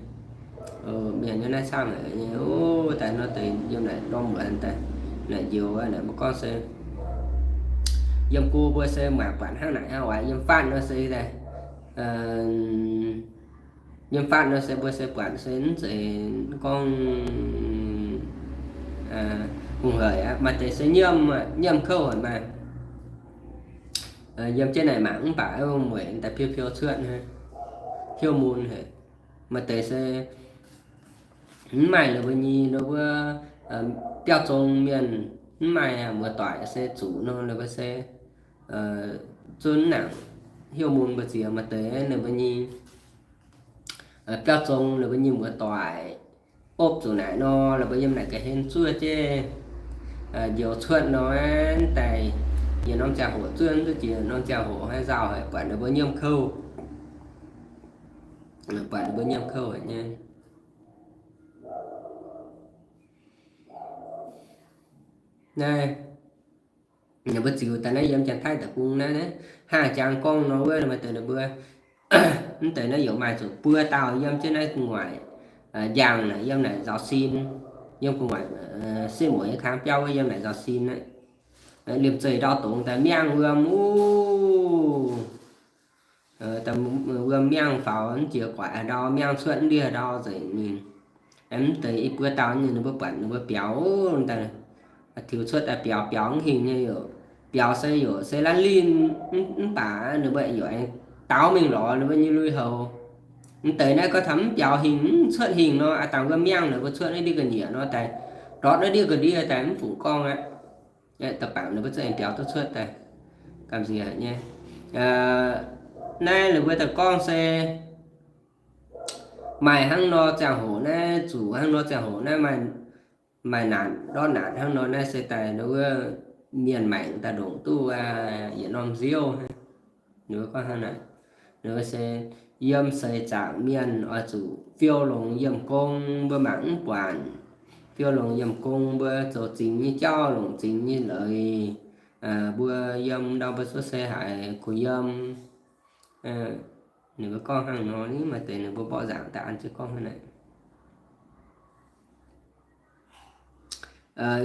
Mienh nyei naaiv camv haic nyei, o, daaih nor deix yiem naaic norm muonz daaih, naaic njoux naaic mbuo gorngv se yiem go mbuo se mangc buatc hnangv naaic hnangv oc. Yiem faatv nor se daaih, yiem faatv nor se mbuo se buatc se mv zeiz gorngv hungh haic aqv. Maaih deix se nyiemv, nyiemv kouv haic maah. Yiem jienv naaic mangc mv baac mueic daaih piou piou cuotv, hiuv mun haic. Maaih deix se mv maaih la'buo nyei, la'buo biauv zong mienh mv maaih muoz-doic se zuqc nor, la'buo se zunv nangc hiuv mun mbu'ziex. Maaih deix ninh mbuo nyei biauv zong ninh mbuo nyei muoz-doic opv zuqc naaic nor, la'buo yiem naaic ga'hlen zuov jienv njoux cuotv nor, daaih yietc norm ziangh hoc zuov duqv jiex norm ziangh hoc haaix nzauh haic, buatc ninh mbuo nyiemv kouv, buatc ninh mbuo nyiemv kouv haic nyei. Naaiv ninh mbuo ziux daaih naaiv yiem Janx-Taiv deic-bung naaiv, hnangv jangx gorngv nor wuov, maaih deix ninh mbuo mv deix naaiv yaac maaih zuqc buo dauh yiem jienv naaiv gu'nguaaic, njang naaic yiem naaic nzaaux sin, yiem gu'nguaaic setv mueiz nyei kang biauv wuov yiem naaic nzaaux sin aqv. Liemh zeih ndau dongz daaih miangv wuom, o, wuom miangv faaux mv jiex guaix haaix ndau, miangv cuotv mv ndiev haaix ndau nzengc mingh. Mv deix i buo dauh nyei ninh mbuo buatc ninh mbuo biaux, o, daaih tiux cuotv daaih biaux, biaux mv hingh nyei yaac biaux se yaac se lanv linh, mv baac ninh mbuo yaac aengx daaux mingh lorz ninh mbuo nyei lui-houx. Mv deix naaiv gorngv taux mv biaux hingh, mv cuotv hingh nor, aav dangh wuom miangv naaic mbuo cuotv naaiv ndiev ga'nyiec nor daaih, ndortv naaiv ndiev ga'ndiev daaih mv fungc gorngv aqv. Da'bangc ninh mbuo zungv aengx biaux duqv cuotv daaih, gamh nziex haic nyei. Naaiv ninh mbuo daaih gorngv se maaih hnangv nor ziangh hoc naaiv, zuqc hnangv nor ziangh hoc naaiv maaih naanc ndortv naanc hnangv nor naaiv se daaih nduov wuov mienh maengc daaih ndongc duqv yietc norm nziouv hnangv. Ninh mbuo gorngv hnangv naaic, ninh mbuo se yiem seix zaangc mienh oix zuqc fiou longx yiemh gong, mbuo mangc mv buatc. Fiou longx yiemh gong, mbuo zoux zingx nyei jauv, longc zingx nyei leiz. Mbuo yiem ndau mbuo cuotv seix haic kuh yiem. Ninh mbuo gorngv hnangv nor, ninh maaih deix ninh mbuo mborqv nzaangc daaih an jienv gorngv hnangv naaic.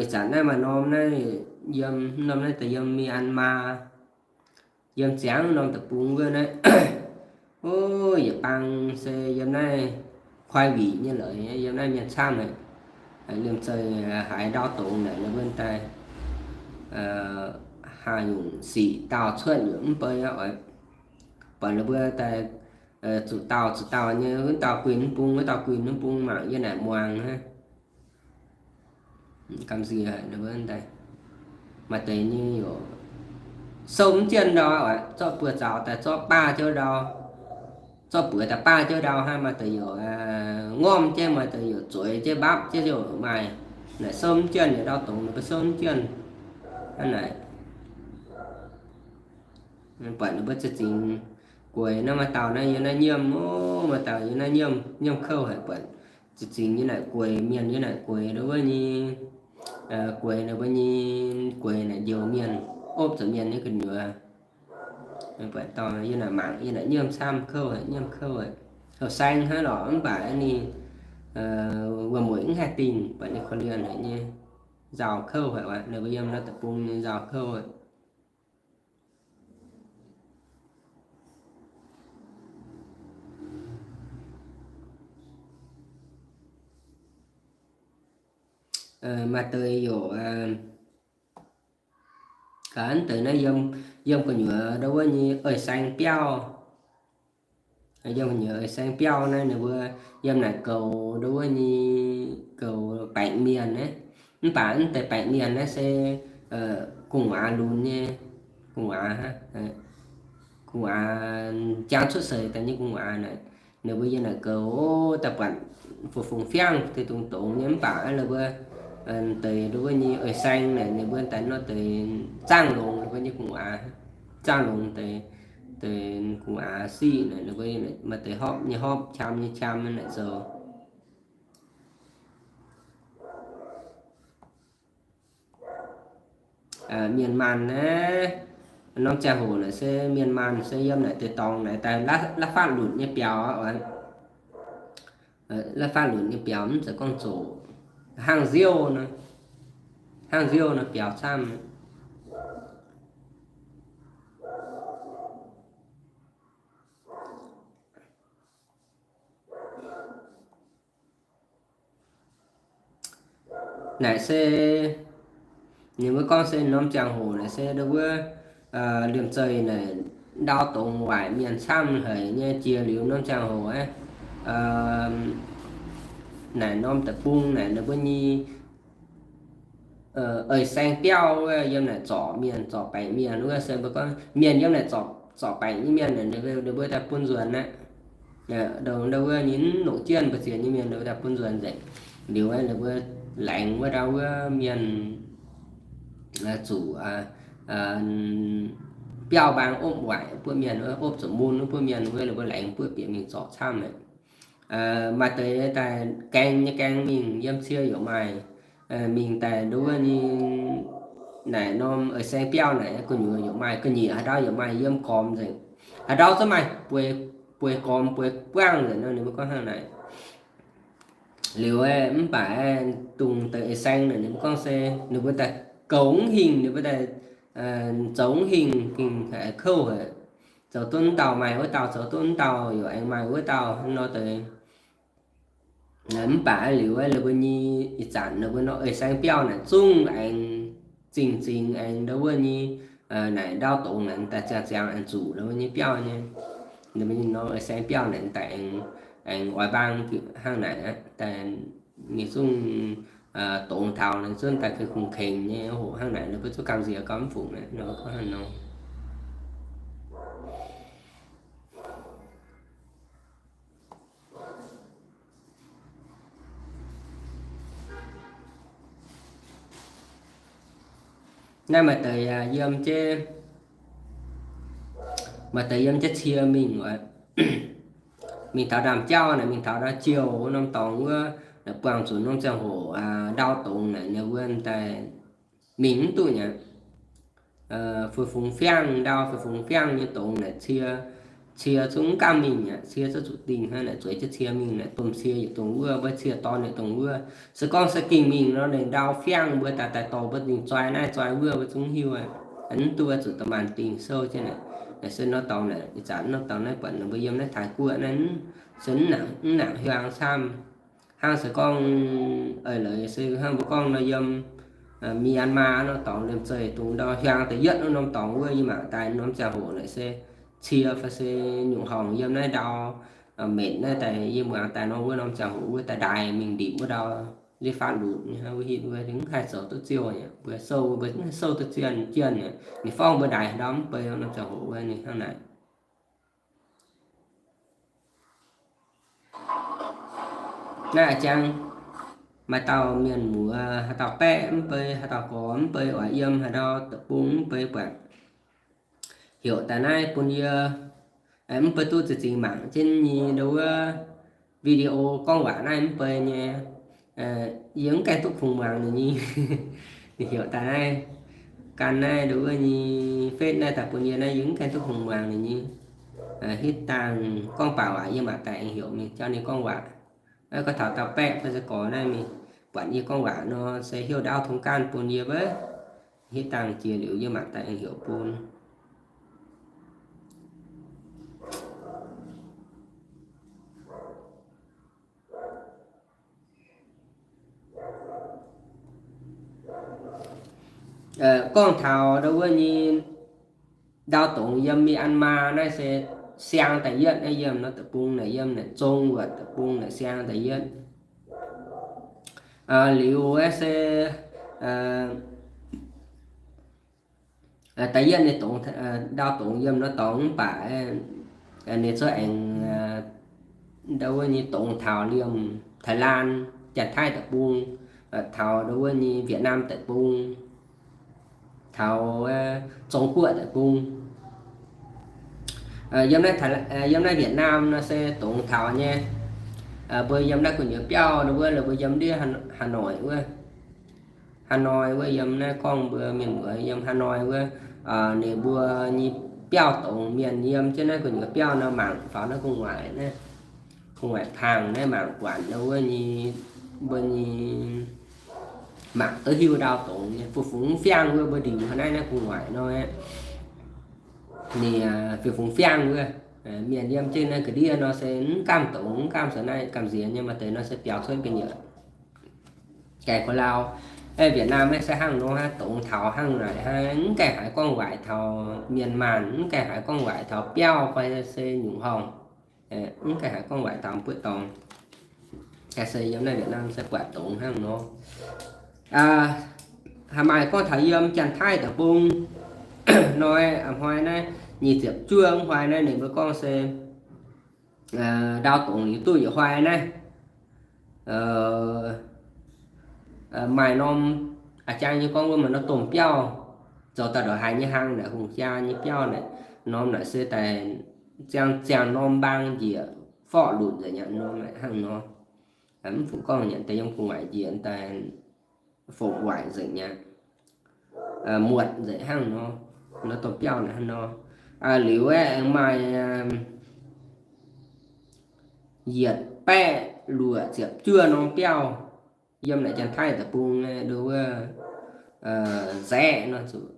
Ih zanc naaiv maaih norm naaiv, yiem norm naaiv daaih yiem Myanmar, yiem ziangx norm deic-bung wuov naaiv. O, yietc bang se yiem naaiv Koi Wih nyei leiz, yiem naaiv mienh camv haic. Liemh zeih haaix ndau dongz naaic ninh mbuo daaih haah nyungc sic dauh cuotv nyungc mv bei oix buatc ninh mbuo daaih zuqc dauh zuqc dauh nyei, wuov dauh guinh mv bung, wuov dauh guinh mv bung, mangc yie naaic muangx hnangv. Gamh nziex haic ninh mbuo daaih. Maaih deix nyei yaac sou mv jienv ndau, zorqv buoz zaux daaih zorqv baah jienv ndau, zorqv buoz daaih baah jienv ndau hnangv, maaih deix youc ngormv jienv, maaih deix youc zueiz jienv, mbapv jienv maaih. Naaic sou mv jienv, yietc ndau dongz ninh mbuo sou mv jienv. Hnangv naaic, buatc ninh mbuo za'gengh gueix naaiv, maaih dauh naaiv yiem naaiv nyiemv, o, maaih dauh yiem naaiv nyiemv, nyiemv kouv haic, buatc za'gengh yiem naaic gueix, mienh yiem naaic gueix ndau wuov nyei, gueix ninh mbuo nyei, gueix naaic njoux mienh, opv zuqc mienh nyei gu'nyuoz. Buatc dauh yiem naaic mangc, yiem naaic nyiemv camv, kouv haic, nyiemv kouv haic. Houh saeng hnangv lorqc, mv baac ninh wuom-mueic mv haih dingh, buatc ninh korv-lienh haic nyei, nzauh kouv haic aqv. Ninh mbuo yiem naaiv deic-bung nyei nzauh kouv. Maaih deix youc, gaax deix naaiv yiem, yiem gu'nyuoz ndau wuov nyei eix saeng biauv. Yiem gu'nyuoz eix saeng biauv naaiv ninh mbuo yiem naaic goux ndau wuov nyei, goux baengc mienh naaiv. Mv baac naaiv deix baengc mienh naaiv se gu'nguaaz lunx nyei, gu'nguaaz, gu'nguaaz jangx cuotv seix daaih nyei gu'nguaaz naaic. Ninh mbuo yiem naaic goux daaih buatc fu-fungx fiangv deix dungz dongz nyei, mv baac ninh mbuo deix ndau wuov nyei eix saeng naaic ninh mbuo daaih nor deix zaangv longx ninh mbuo nyei gu'nguaaz, zaangv longx deix, deix gu'nguaaz siqv naaic ninh mbuo maaih deix hopv nyei hopv, qam nyei qam naaic zoux. Mienh maanh naaiv, norm ziangh hoc naaic se mienh maanh se yiem naaic deix dorngx naaic daaih la'faatv lunc nyei biaux aqv. La'faatv lunc nyei biaux mv zeiz gorngv zoqc, hnangv nziouv nor, hnangv nziouv nor biaux camv. Naaic se ninh mbuo gorngv se norm ziangh hoc naaic se ndau wuov liemh zeih naaic ndau dongz waaic mienh camv haic nyei jiex liuz norm ziangh hoc aqv. Naaic norm deic-bung naaic ninh mbuo nyei eix saeng biauv wuov yiem naaic zorc mienh, zorc baengc mienh wuov se mbuo gorngv mienh yiem naaic zorc, zorc baengc nyei mienh naaic ninh mbuo daaih bun nzuonx aqv. Ndongc ndau wuov nyei mv longc jienv mbu'ziex nyei mienh ninh mbuo daaih bun nzuonx nzengc. Liuz ninh mbuo laengz wuov ndau wuov mienh zuqc biauv mbaang opv waaic buov mienh, opv zuqc mun wuov buov mienh wuov, ninh mbuo laengz buov bieqc mingh zorc camv aqv. Maaih deix daaih gaeng nyei gaeng mingh, yiem cie yaac maaih, mingh daaih ndau wuov nyei naaic norm eix saeng biauv naaic gu'nyuoz yaac maaih, ga'nyiec haaix ndau yaac maaih yiem gormx nzengc. Haaix ndau zungv maaih bueix, bueix gormx bueix buangv nzengc nor ninh mbuo gorngv hnangv naaic. Liuz mv baac dongh deix eix saeng naaic ninh mbuo gorngv se ninh mbuo daaih goux mv hingh, ninh mbuo daaih zoux mv hingh, gengh kouv haic. Zoux duqv mv dauh maaih wuov dauh, zoux duqv mv dauh yaac aengx maaih wuov dauh nor deix. Mv baac liuz ninh mbuo nyei ih zanc ninh mbuo nor eix saeng biauv naaic zungv aengx zingh zingx aengx ndau wuov nyei naaic ndau dongz naaic daaih ziangh ziangx aengx zuqc ninh mbuo nyei biauv nyei. Ninh mbuo nyei nor eix saeng biauv naaic daaih aengx, aengx oix mbaang hnangv naaic aqv. Daaih ninh zungv dongz taux ninh zungv daaih kungx kengx nyei hoc hnangv naaic, ninh mbuo zungv gamh nziex gauh mv fungc naaic, ninh mbuo gorngv hnangv nor. Naaiv maaih deix yiem jienv, maaih deix yiem jienv cie mingh oc. Mingh taux ndaamv-jauv naaic, mingh taux ndau jouh wuov norm dorngx wuov, buangh zuqc norm ziangh hoc ndau dongz naaic, ninh mbuo daaih mingh mv duqv nyei. Fui-fungx fiangv ndau, fui-fungx fiangv nyei dongz naaic cie, cie zungv mv gaamv mingh aqv. Cie zungv zuqc dingh hnangv naaic, zueiz jienv cie mingh naaic, domh cie yietc dongh wuov, mbuo cie dorn yietc dongh wuov. Se gorngv se gengh mingh nor, ninh ndau fiangv mbuo daaih daaih dorh mbuo dingh zoi naaiv zoi wuov, mbuo zungv mv hiuv aqv. Mv duqv zuqc da'maanc dingh souv jienv naaic. Naaic se norm dorngx naaic, ih zanc norm dorngx naaiv buatc ninh mbuo yiem naaiv Taiv-Guoqv naaiv se mv nangc, mv nangc hiuang camv. Hnangv se gorngv eix leiz se hnangv mbuo gorngv nor yiem Myanmar norm dorngx liemh zeih dongh ndau hiuang da'yietv wuov norm dorngx wuov, yie mangc daaih norm ziangh hoc naaic se cie fai se nyungc horngc yiem naaiv ndau metc naaiv daaih, yie muangx daaih nor wuov norm ziangh hoc wuov daaih ndaaih mingh ndipc wuov ndau Leiz-baaix lunc nyei wuov hitv wuov mv haih zoux duqv ziouh aqv. Mbuo sou, mbuo mv haih sou duqv ziouh jienh aqv. Ninh forv mbuo ndaix ndau mv bei norm ziangh hoc wuov ninh hnangv naaic. Naaiv a'jang maaih dauh mienh muoz haaix dauh baeqv mv bei, haaix dauh gorx mv bei, oix yiem haaix ndau deic-bung mv bei buatc, heuc daaih naaiv bun yie, mv bei duqv za'gengh mangc jienv nyei ndau wuov video gorngv waac naaiv mv bei nyei, yie mv gaengh duqv kungx muangx ninh nyei. Ninh heuc daaih naaiv, gan naaiv ndau wuov nyei Facebook naaiv daaih bun yie naaiv, yie mv gaengh duqv kungx muangx ninh nyei. Hitv dangh gorngv baac waac yie mangc daaih aengx heuc mingh jauv ninh gorngv waac. Gorngv taux dauh baeqv fai se gorx naaiv mingh buatc yie gorngv waac nor se heuc ndaauv tong gaanv bun yie wuov. Hitv dangh jiex liuz yie mangc daaih aengx heuc bun. Gorngv taux ndau wuov nyei ndau dongz yiem Myanmar naaiv se siang da'yietv naaiv, yiem nor deic-bung naaic, yiem naaic zong wuov deic-bung naaic siang da'yietv. Liuz se da'yietv ninh dongz, ndau dongz yiem nor dorngx mv baac ninh zungv aengx ndau wuov nyei dongz taux liemh Thái Lan, Janx-Taiv deic-bung, taux ndau wuov nyei Việt Nam deic-bung, taux Trung Quốc deic-bung. Yiem naaiv, yiem naaiv Việt Nam nor se dongz taux nyei. Mbuo yiem naaiv gu'nyuoz biauv ndau wuov, mbuo yiem ndiev Hà Nội wuov. Hà Nội wuov yiem naaiv gorngv mbuo mienh muoz yiem Hà Nội wuov, ninh mbuo nyei biauv dongz mienh yiem jienv naaiv gu'nyuoz biauv nor mangc faaux naaiv gu'nguaaic, gu'nguaaic pangx naaiv mangc buatc ndau wuov nyei, mbuo nyei mangc duqv hiuv ndau dongz nyei, fih fungx fiangv wuov mbuo ndiux haaix naaiv naaiv gu'nguaaic nor, ninh fih fungx fiangv wuov. Mienh yiem jienv naaiv ga'ndiev nor se mv gamh dongz, mv gamh zoux naaiv gamh nziex nyei, maaih deix nor se biaux cuotv ga'nyiec. Gaengh ko lau, Việt Nam naaiv se hnangv nor, dongz taux hnangv naaic, mv gaengh haiz gorngv waaic taux mienh maanh, mv gaengh haiz gorngv waaic taux biauv fai se nyungc horngh, mv gaengh haiz gorngv waaic taux mbuo dorngx. Se yiem naaiv Việt Nam se buatc dongz hnangv nor. Haaix maaih gorngv taux yiem Janx-Taiv deic-bung nor, a'hnoi naaiv nyic ziepc juov hnoi naaiv ninh mbuo gorngv se ndau dongz liuz duqv yietc hnoi naaiv, maaih norm, a'jang nyei gorngv wuov maaih norm domh biauv, zoux daaih ndongc haaix nyei hlang naaic, hungh jaa nyei biauv naaic, norm naaic se daaih ziangh ziangh norm mbaang njiec forv lunc nzengc aqv, norm hnangv nor. Mv fungc gorngv nyanc deix yiem gu'nguaaic njiec daaih fongc waaic nzengc aqv, muotc nzengc hnangv nor, norm domh biauv naaic hnangv nor. Liuz aeqv, aengx maaih yietc baeqv luoqc ziepc juov norm biauv yiem naaic Janx-Taiv deic-bung, ndo wuov nzaeqv nor zuqc,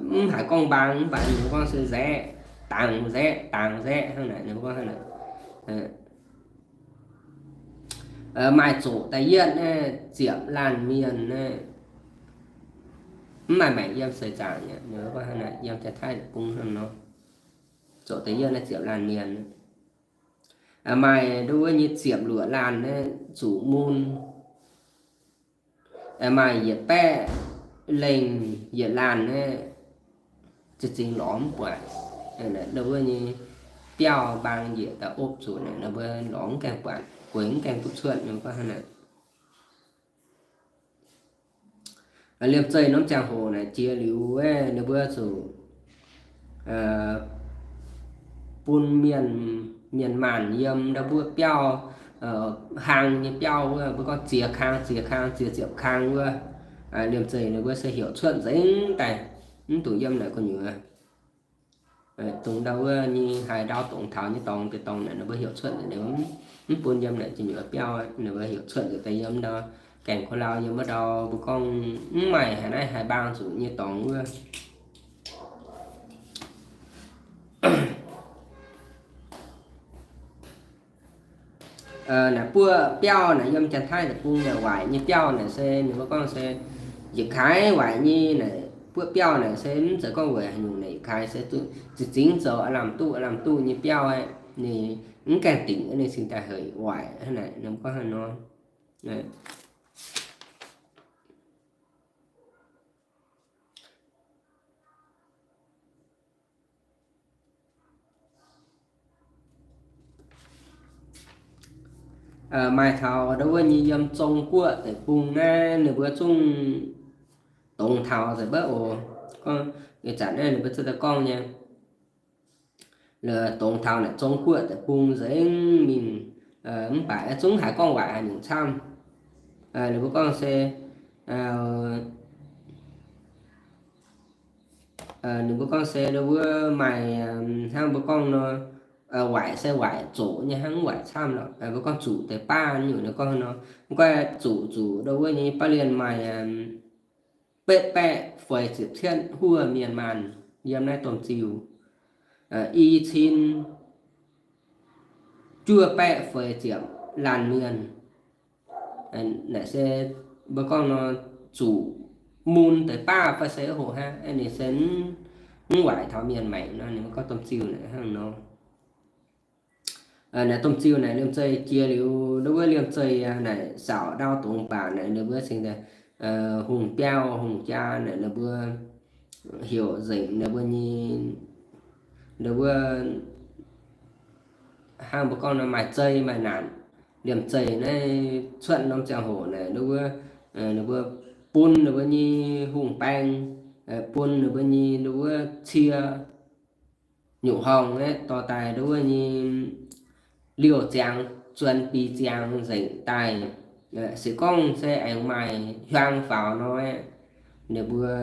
mv haiz gorngv mbaang mv baac ninh gorngv se nzaeqv, dangx nzaeqv, dangx nzaeqv hnangv naaic, ninh gorngv hnangv naaic. Maaih zoqc da'yietv naaiv ziepc laanh mienh naaiv, mv maaih maengc yiem seix zaangc aqv, ninh gorngv hnangv naaic, yiem Janx-Taiv deic-bung hnangv nor. Zoqc da'yietv naaiv ziepc laanh mienh, maaih ndo wuov nyei ziepc luoqc laanh naaiv zuqc mun. Maaih yietc baeqv lengh yietc laanh naaiv za'gengh lorz mv buatc. Ndo wuov nyei biauv mbaang njiec daaih opv zuqc naaic, ninh mbuo lorz mv gaengh buatc, gueix mv gaengh duqv cuotv, ninh gorngv hnangv naaic. Liemh zeih norm ziangh hoc naaic jiex liuz, ninh mbuo zuqc bun mienh, mienh maanh yiem ndau mbuo biauv, hlang nyei biauv wuov, mbuo gorngv ziex kang, ziex kang, ziex ziepc kang wuov. Liemh zeih ninh mbuo se heuc cuotv nzengc daaih, mv dungx yiem naaic gu'nyuoz. Dongh ndau wuov nyei haaix ndau dongh taux nyei dorngx deix dorngx naaic, ninh mbuo heuc cuotv nzengc, ninh mv bun yiem naaic gu'nyuoz biauv, ninh mbuo heuc cuotv nzengc daaih yiem ndau gaengh ko lau, yiem wuov ndau mbuo gorngv mv maaih haaix naaiv haaix mbaang zuqc nyei dorngx wuov. Naaic buoqv biauv naaic yiem Janx-Taiv deic-bung naaic waaic nyei biauv naaic se ninh mbuo gorngv se yietc kaaix waaic nyei naaic buoqv biauv naaic se mv zeiz gorngv weic haaix nyungc naaic, yietc kaaix se za'gengh zoux aav lamh duqv aav lamh duqv nyei biauv aqv. Ninh mv gaengh dingc ninh cingx daaih heuc waaic hnangv naaic, ninh mbuo gorngv hnangv nor. Maaih taux ndau wuov nyei yiem Zong Guoqv deic-bung naaiv ninh mbuo zungv dongz taux nzengc maiv oc. Gorngv ih zanc naaiv ninh mbuo zuqc daaih gorngv nyei, dongz taux naaic Zong Guoqv deic-bung nzengc mingh, mv baac zungv haiz gorngv waaic haaix nyungc camv. Ninh mbuo gorngv se, ninh mbuo gorngv se ndau wuov maaih, hnangv mbuo gorngv nor, waaic se waaic zoqc nyei hnangv, mv waaic camv lorqc. Mbuo gorngv zuqc deix baav nyungc nor, gorngv nor, mv gunv zuqc zuqc ndau wuov nyei baav lienh maaih betv baeqv feix ziepc cietv huov mienh maanh yiem naaiv domh ziuh. I cin juov baeqv feix ziepc laanh mienh. Naaic se mbuo gorngv nor, zuqc mun deix baav fai se hoqc hnangv, ninh se mv waaic taux mienh maengc nor, ninh mbuo gorngv domh ziuh naaic hnangv nor. Naaic domh ziuh naaic liemh zeih jiex liuz, ndau wuov liemh zeih naaic saauc ndau dongz baac naaic ninh mbuo cingx daaih hungh biauv hungh jaa naaic ninh mbuo heuc nzengc ninh mbuo nyei, ndau wuov hnangv mbuo gorngv nor maaih zei maaih naanc. Liemh zeih naaiv cuotv norm ziangh hoc naaic ndau wuov ninh mbuo bun ninh mbuo nyei hungh baeng, bun ninh mbuo nyei ndau wuov cie nyungc horngh aeqv, dorh daaih ndau wuov nyei liouh ziangx, zuonx bic ziangx nzengc daaih. Se gorngv se aengx maaih hiuang faaux nor, ninh mbuo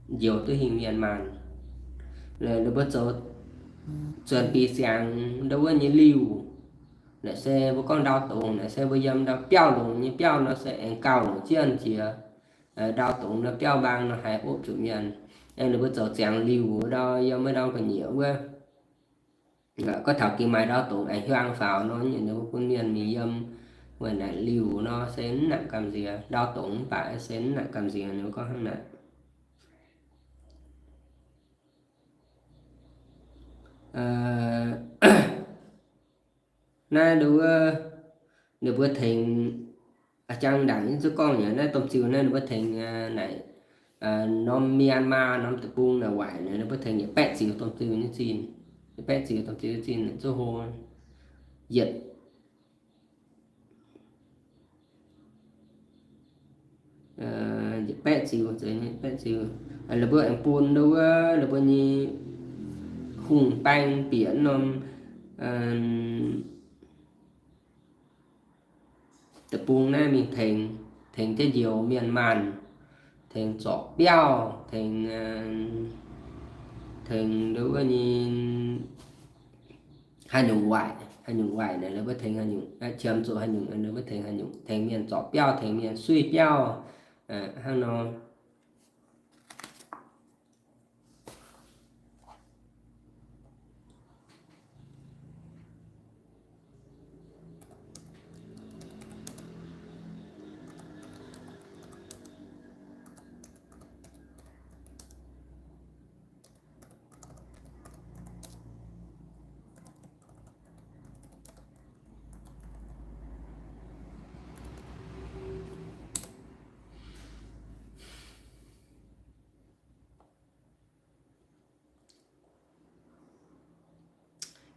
njoux duqv hingh mienh maanh. Ninh mbuo zoux zuonx bic ziangx ndau wuov nyei liuh. Naaic se mbuo gorngv ndau dongz, naaic se mbuo yiem ndau biauv longx nyei biauv nor se aengx gauh longc jienv jiex. Ndau dongz nor biauv mbaang nor haiz opv zuqc mienh. Ninh mbuo zoux ziangx liuh ndau yiem wuov ndau ga'nyiec wuov. Gorngv taux gengh maaih ndau dongz aengx hiuang faaux nor, ninh mbuo bun mienh mingh yiem wuov naaic liuh nor se mv nangc gamh nziex. Ndau dongz mv baac se mv nangc gamh nziex, ninh mbuo gorngv hnangv naaic. Naaiv ndau wuov ninh mbuo tengx, a'jang ndaangc nyei zuqc gorngv nyei naaiv domh ziuh naaiv ninh mbuo tengx naaic norm Myanmar norm deic-bung naaic waaic naaic ninh mbuo tengx yietc baeqv ziux domh ziuh nyei zinh, yietc baeqv ziux domh ziuh nyei zinh zuqc hlo yietc yietc baeqv ziux, baeqv ziux. Ninh mbuo aengx bun ndau wuov ninh mbuo nyei hungh baeng bieqc norm deic-bung naaiv mingh tengx, tengx jienv njoux mienh maanh, tengx zorc biauv, tengx, tengx ndau wuov nyei haaix nyungc waaic, haaix nyungc waaic naaic ninh mbuo tengx haaix nyungc, qiemx zuqc haaix nyungc ninh mbuo tengx haaix nyungc, tengx mienh zorc biauv, tengx mienh suiv biauv, hnangv nor.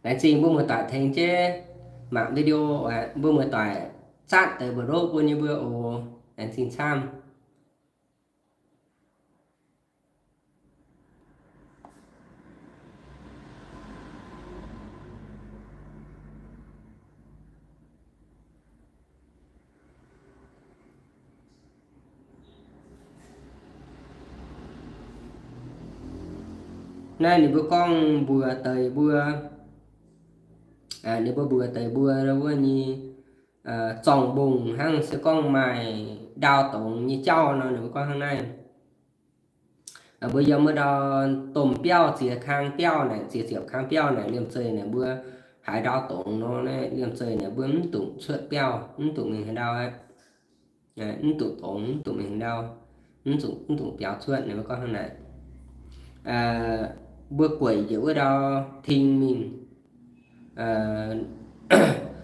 Laengz zingh mbuo muoz-doic tengx jienv mangc video, mbuo muoz-doic zatv deix mbu'ndongv bun yie mbuo oc. Laengz zingh camv. Naaiv ninh mbuo gorngv mbuox deix mbuo, ninh mbuo mbuox deix mbuo wuov nyei zorng-mbungh hnangv se gorngv maaih ndau dongz nyei jauv nor, ninh mbuo gorngv hnangv naaiv. Mbuo yiem wuov ndau domh biauv ziex kang biauv naaic, ziex ziepc kang biauv naaic, liemh zeih naaic mbuo haiz ndau dongz nor, liemh zeih naaic mbuo mv dungx cuotv biauv, mv dungx mingh haaix ndau aqv. Mv dungx dongz, mv dungx mingh haaix ndau, mv dungx, mv dungx biaux cuotv, ninh mbuo gorngv hnangv naaic. Mbuo gueic njiec wuov ndau ting mingh,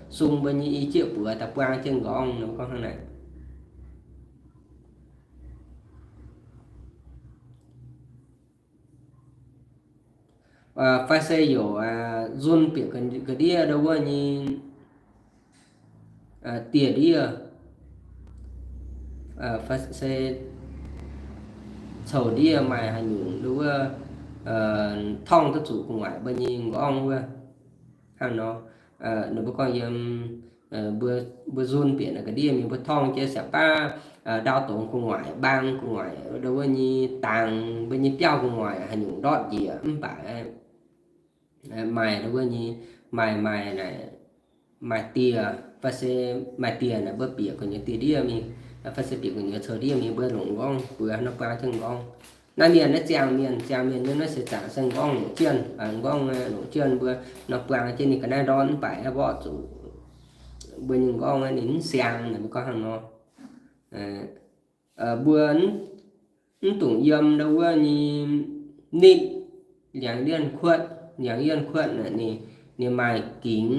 sung mbuo nyei i jieqv buoz daaih buang jienv nqorngv, ninh mbuo gorngv hnangv naaic. Fai se yaac nzun bieqc ga'ndiev ndau wuov nyei dieh ndiev, fai se coux ndiev maaih haaix nyungc nduov wuov, torngv duqv zuqc gu'nguaaic mbuo nyei m'nqorngv wuov. Hnangv nor, ninh mbuo gorngv yiem, mbuo nzun bieqc naaic ga'ndiev mingh mbuo torngv jienv siang baav ndau dongz gu'nguaaic, mbaang gu'nguaaic, nduov wuov nyei dangx mbuo nyei biauv gu'nguaaic haaix nyungc ndortv njiec mv baac maaih nduov wuov nyei, maaih, maaih naaic, maaih dieh, fai se maaih dieh naaic mbuo bieqc gu'nyuoz dieh ndiev mingh, fai se bieqc gu'nyuoz coux ndiev mingh mbuo longc m'nqorngv mbuox nor buang jienv m'nqorngv. Naaiv mienh naaiv ziangh mienh, ziangh mienh nyei naaiv se zanc se m'nqorngv longc jienv, m'nqorngv longc jienv mbuo nor buang jienv ninh ga'naaiv ndortv mv baac mborqv zuqc mbuo nyei m'nqorngv ninh mv siang naaic mbuo gorngv hnangv nor. Mbuo mv dungx yiem nduov wuov nyei nitv, liangx lienh kuotv, liangx lienh kuotv naaic ninh, ninh maaih gingx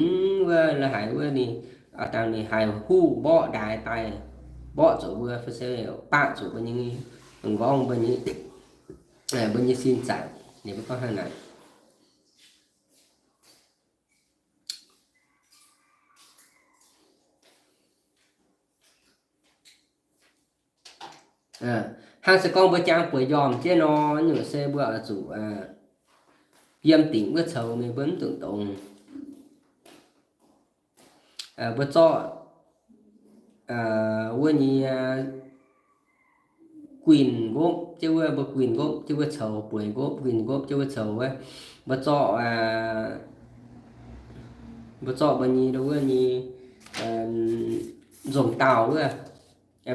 wuov la'haiz wuov ninh, dangh ninh haih huv mborqv ndaaix daaih, mborqv zuqc mbuo fai se baqv zuqc mbuo nyei m'nqorngv, mbuo nyei, mbuo nyei sin zaangc. Ninh mbuo gorngv hnangv naaic. Hnangv se gorngv mbuo jangx bueix njormh jienv nor, nyungc se mbuo oix zuqc yiem dingc wuov coux mingh, mbuo mv dungx dongz. Mbuo zorqv wuov nyei guinh nqopv jienv wuov, mbuo guinh nqopv jienv wuov coux, bueix nqopv, guinh nqopv jienv wuov coux wuov, mbuo zorqv, mbuo zorqv mbuo nyei, wuov nyei nzomc dauh wuov,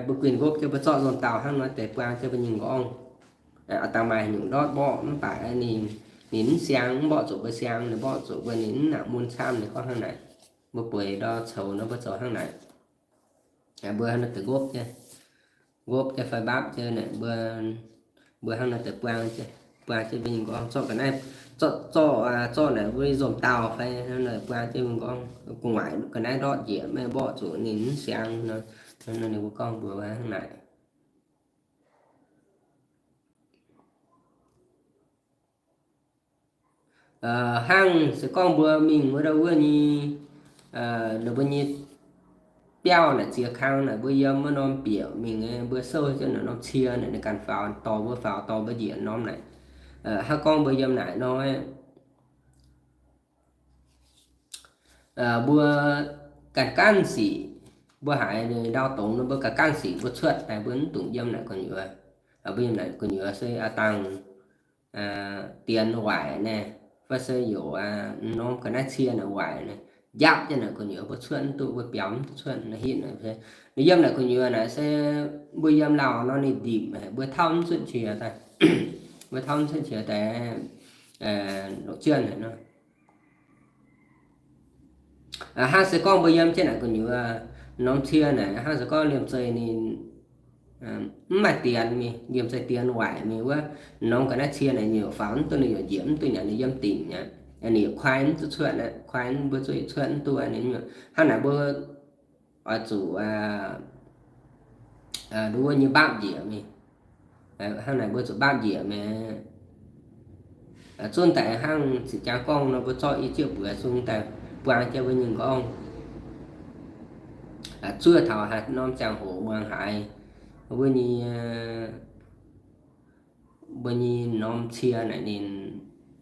mbuo guinh nqopv jienv mbuo zorqv nzomc dauh hnangv nor deix buang jienv mbuo nyei m'nqorngv. Dangh maaih nyungc ndortv mborqv mv baac ninh, ninh mv siang, mv mborqv zuqc mbuo siang, ninh mborqv zuqc mbuo ninh mv nangc mun camv. Ninh gorngv hnangv naaic, mbuo bueix ndau coux nor mbuo zoux hnangv naaic. Mbuo hnangv nor deix nqopv jienv, nqopv jienv fai mbapv jienv naaic, mbuo, mbuo hnangv nor deix buang jienv, buang jienv mbuo nyei m'nqorngv zorqv ga'naaiv, zorqv, zorqv, zorqv naaic mbuo nzomc dauh fai hnangv nor buang jienv mbuo m'nqorngv gu'nguaaic ga'naaiv ndortv njiec, maiv mborqv zuqc ninh mv siang nor. Ninh mbuo gorngv mbuox hnangv naaic. Hnangv se gorngv mbuo mingh wuov ndau wuov nyei, ninh mbuo nyei biauv naaic ziex kang naaic mbuo yiem wuov norm bieqc mingh, mbuo souv jienv naaic norm cie naaic ninh ganh faaux dorh mbuo, faaux dorh mbuo njiec norm naaic. Hnangv gorngv mbuo yiem naaic nor, mbuo ganh gaanv sic, mbuo haiz ndau dongz nor mbuo ganh gaanv sic mbuo cuotv daaih, mbuo mv dungx yiem naaic gu'nyuoz. Mbuo yiem naaic gu'nyuoz se aa dangh dienx waaic naaic, fai se youc norm ga'naaiv cie naaic waaic naaic, njapv jienv naaic gu'nyuoz mbuo cuotv mv duqv, mbuo biaux mv duqv cuotv naaic hitv naaic. Ninh yiem naaic gu'nyuoz naaic se mbuo yiem lauh nor ninh ndipc, mbuo tauv mv cuotv qiex daaih, mbuo tauv mv cuotv qiex daaih longc jienv naaic nor. Hnangv se gorngv mbuo yiem jienv naaic gu'nyuoz, norm cie naaic hnangv se gorngv liemh zeih ninh mv maaih dienx mingh, liemh zeih dienx waaic mingh wuov, norm ga'naaiv cie naaic nyungc faaux mv duqv, ninh nyungc njiec mv duqv, nyanc ninh yiem dingc aqv. Ninh kuaai mv duqv cuotv aqv, kuaai mv, mbuo zuqc cuotv mv duqv ninh nyungc. Hnangv naaic mbuo oix zuqc nduov wuov nyei mbaapv njiec mingh. Hnangv naaic mbuo zuqc mbaapv njiec mingh. Zunv daaih hnangv ziqc jaang gorngv nor, mbuo zorqv i zieqv buoz sung daaih buang jienv mbuo nyei m'nqorngv. Zuov taux haaix norm ziangh hoc muangx haaix, wuov nyei, mbuo nyei norm cie naaic ninh,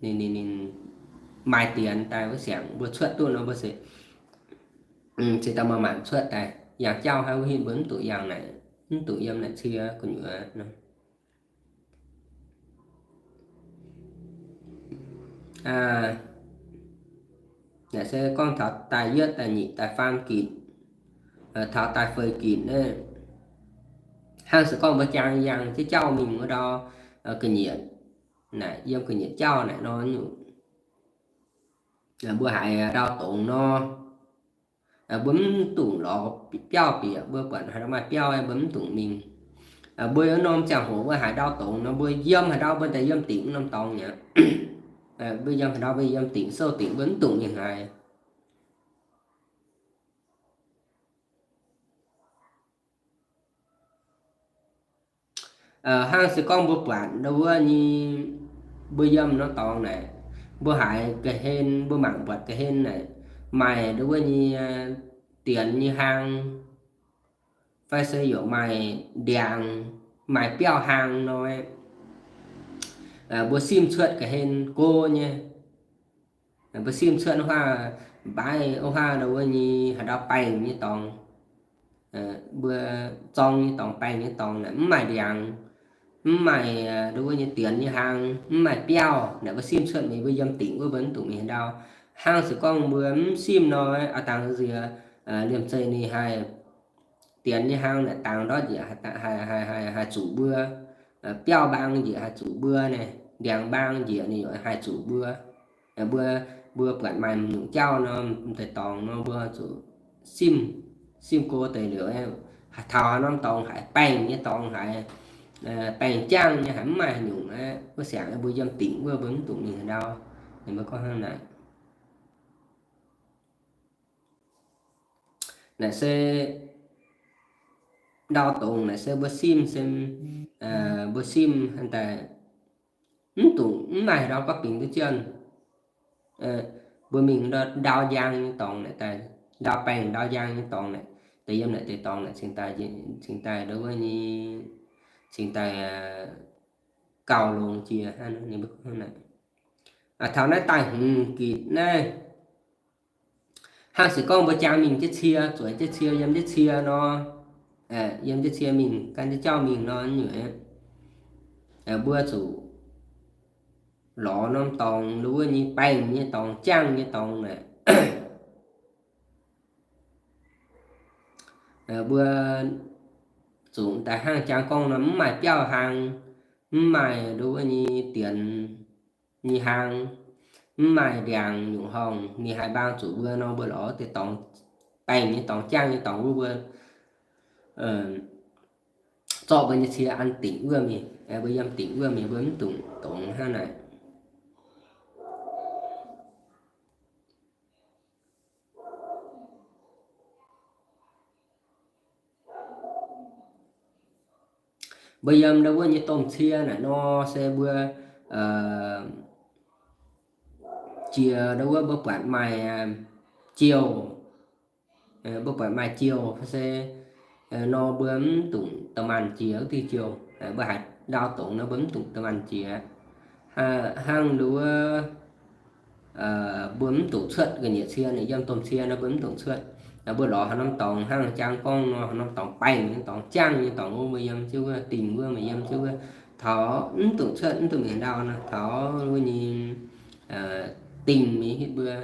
ninh, ninh, ninh maaih dienx daaih wuov siangx mbuo cuotv duqv nor mbuo se, se daaih maaih maanc cuotv daaih. Yangh jauv haaix wuov hitv mbuo mv dungx yangh naaic, mv dungx yiem naaic cie gu'nyuoz. Naaic se gorngv taux daaih yietv, daaih nyeic, daaih faam ginc, taux daaih feix ginc naaiv, hnangv se gorngv mbuo jangx yangh jienv jauv mingh wuov ndau ga'nyiec naaic, yiem ga'nyiec jauv naaic nor, mbuo haiz ndau dongz nor, mbuo mv dungx lorz biauv bieqc, mbuo buatc haaix ndau maaih biauv mbuo mv dungx mingh. Mbuo norm ziangh hoc mbuo haiz ndau dongz nor, mbuo yiem haaix ndau mbuo daaih yiem dingc norm dorngx mi'aqv. Mbuo yiem haaix ndau mbuo yiem dingc, souv dingc, mbuo mv dungx mingh haaix. Hnangv se gorngv mbuo buatc ndau wuov nyei, mbuo yiem norm dorngx naaic, mbuo haiz ga'hlen, mbuo mangc buatc ga'hlen naaic, maaih ndau wuov nyei dienx nyei hlang, fai se yaac maaih ndiangx, maaih biauv hlang nor, mbuo simv cuotv ga'hlen go nyei. Mbuo simv cuotv wuov huaav mbaaix, wuov huaav ndau wuov nyei haaix ndau baengh nyei dorngx, mbuo zorng nyei dorngx, baengh nyei dorngx naaic mv maaih ndiangx, mv maaih ndau wuov nyei dienx nyei hlang, mv maaih biauv naaic, mbuo simv cuotv mingh mbuo yiem dingc wuov mbuo mv dungx mingh haaix ndau. Hnangv se gorngv mbuo mv simv nor, aav dangh nziex liemh zeih ninh haih dienx nyei hlang naaic dangx ndortv njiec haih zuqc mbuo, biauv mbaang njiec haih zuqc mbuo naaic, ndiangx mbaang njiec ninh yaac haih zuqc mbuo. Mbuo, mbuo buatc maaih nyungc jauv nor, m'deix dorngx nor mbuo zuqc simv, simv go deix liuz, taux haaix norm dorngx haiz baengh nyei dorngx haiz, baengh jangv nyei haiz mv maaih haaix nyungc aqv, wuov siangx mbuo yiem dingc wuov mbuo mv dungx mingh haaix ndau. Ninh mbuo gorngv hnangv naaic. Naaic se ndau dongz naaic se mbuo simv se, mbuo simv daaih mv dungx mv maaih haaix ndau gorngv bingx duqv jienv. Mbuo mingh ndau njang nyei dorngx naaic daaih, ndau baengh ndau njang nyei dorngx naaic, deix yiem naaic deix dorngx naaic cingx daaih, cingx daaih ndau wuov nyei, cingx daaih gauh longx jiex hnangv. Ninh mbuo gorngv naaic, taux naaiv daaih hmz gitc naaiv, hnangv se gorngv mbuo jangx mingh jienv cie, zueiz jienv cie, yiem jienv cie nor, yiem jienv cie mingh gan jienv jauv mingh nor, mbuo zuqc lorz norm dorngx, ndau wuov nyei baengh nyei dorngx, jangv nyei dorngx naaic. Mbuo zuqc daaih hnangv jangx gorngv nor, mv maaih biauv hlang, mv maaih ndau wuov nyei dienx nyei hlang, mv maaih ndiangx nyungc horngh, ninh haih mbaang zuqc mbuo nor, mbuo lorz deix dorngx, baengh nyei dorngx, jangv nyei dorngx wuov mbuo zorqv mbuo nyei cie an dingc wuov mingh, mbuo yiem dingc wuov mingh, mbuo mv dungx dongz hnangv naaic. Mbuo yiem ndau wuov nyei domh cie naaic nor se mbuo jiex ndau wuov mbuo buatc maaih jiouh, mbuo buatc maaih jiouh se nor mbuo mv dungx da'maanc jiex wuov diuh jiouh. Mbuo haiz ndau dongz nor mbuo mv dungx da'maanc jiex. Hnangv ndau wuov mbuo mv dungx cuotv ga'nyiec cie, ninh yiem domh cie nor mbuo mv dungx cuotv. Mbuo lorz haaix norm dorngx hnangv jangx gorngv nor, haaix norm dorngx baengh nyei dorngx, jangv nyei dorngx wuov mbuo yiem jienv wuov, dingc wuov mbuo yiem jienv wuov. Taux mv dungx cuotv, mv dungx mingh ndau nor, taux wuov nyei dingh mingh hitv mbuo,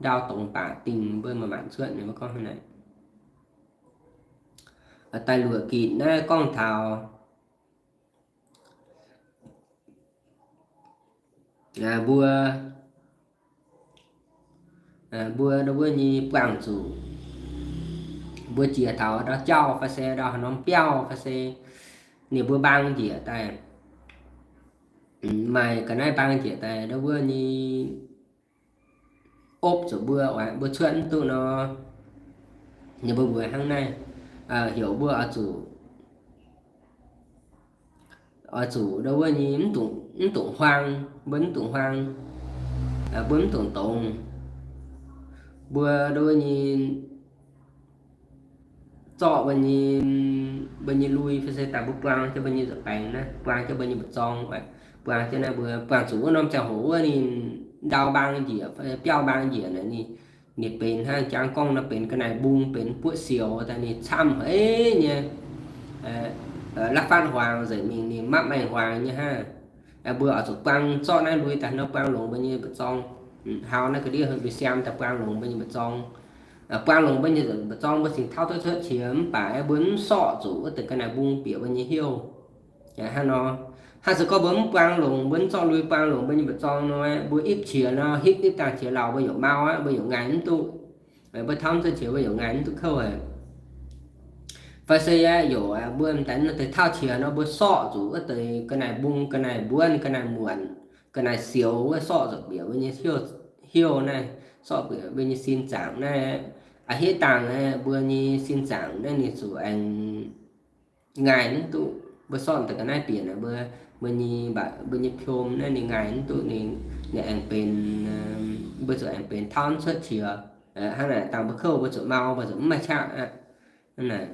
ndau dongz baac dingh mbuo maaih maanc cuotv, ninh mbuo gorngv hnangv naaic. Da'luoqc gitc naaiv gorngv taux mbuo, mbuo ndau wuov nyei buangh zuqc, mbuo jiex taux ndau jauv fai se ndau haaix norm biauv fai se ninh mbuo mbaang njiec daaih, maaih ga'naaiv mbaang njiec daaih ndau wuov nyei opv zuqc mbuo, mbuo cuotv mv duqv nor, ninh mbuo mbuox hnangv naaiv, heuc mbuo oix zuqc, oix zuqc ndau wuov nyei mv dungx huaang, mbuo mv dungx huaang, mbuo mv dungx dongz, mbuo ndau wuov nyei zorqv mbuo nyei, mbuo nyei lui fai se daaih mbuo buang jienv mbuo nyei nza'baengx naaiv, buang jienv mbuo nyei mba'zorng, buang jienv naaiv mbuo buangh zuqc wuov norm ziangh hoc wuov ninh ndau mbaang njiec, biauv mbaang njiec naaic ninh, ninh benx hnangv jangx gorngv nor benx ga'naaiv mbung, benx buoqv sioux daaih ninh camv haic nyei, la'fatv huaang nzengc mingh ninh mapv maengh huaang nyei hnangv. Mbuo oix zuqc buang zorqv naaiv lui daaih nor buang longx mbuo nyei mba'zorng. Hnangv naaiv ga'ndiev mbuo siam daaih buang longx mbuo nyei mba'zorng. Buang longx mbuo nyei mba'zorng mbuo cingx tauv duqv cuotv qiex mv baac mbuo mv sorqv zuqc wuov deix ga'naaiv mbung bieqc mbuo nyei heuv. Hnangv nor, hnangv se gorngv mbuo mv buang longx, mbuo mv zorqv lui buang longx mbuo nyei mba'zorng nor, mbuo ipv qiex nor, hipv ipv dangh qiex lauh mbuo yaac mau aqv, mbuo yaac ngaih mv duqv. Mbuo tauv cuotv qiex mbuo yaac ngaih mv duqv kouv haic. Fai se yaac mbuo m'daaih tauv qiex nor mbuo sorqv zuqc wuov deix ga'naaiv mbung, ga'naaiv mbuonv, ga'naaiv muonc, ga'naaiv sioux wuov sorqv zuqc bieqc mbuo nyei heuv naaiv, sorqv bieqc mbuo nyei sin zaangc naaiv. A'hneiv dangh mbuo nyei sin zaangc naaiv ninh zuqc aengx ngaih mv duqv. Mbuo sorqv deix ga'naaiv bieqc naaic mbuo, mbuo nyei, mbuo nyei piom naaiv ninh ngaih mv duqv, ninh aengx benx, mbuo zuqc aengx benx tauv cuotv qiex. Hnangv naaic dangh mbuo kouv mbuo zuqc mau, mbuo zuqc mv maaih qaqv aqv. Hnangv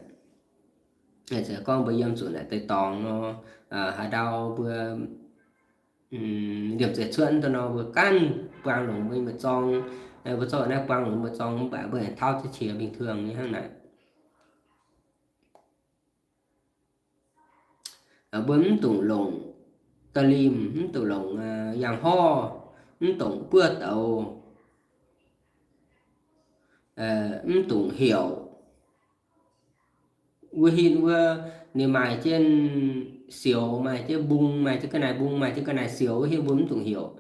naaic, gorngv mbuo yiem zuqc naaic deix dorngx nor, haaix ndau mbuo liemh zeih cuotv daaih nor, mbuo ganh buang longc mbuo nyei mbu'zorng. Mbuo zorqv naaiv buang longc mbu'zorng mv baac mbuo aengx tauv jienv qiex mingh tuang nyei hnangv naaic. Mbuo mv dungx longc da'limh, mv dungx longc yangh horv, mv dungx buov douz, mv dungx heuc. Wuov hitv wuov ninh maaih jienv sioux, maaih jienv mbung, maaih jienv ga'naaiv mbung, maaih jienv ga'naaiv sioux, wuov hitv mbuo mv dungx heuc.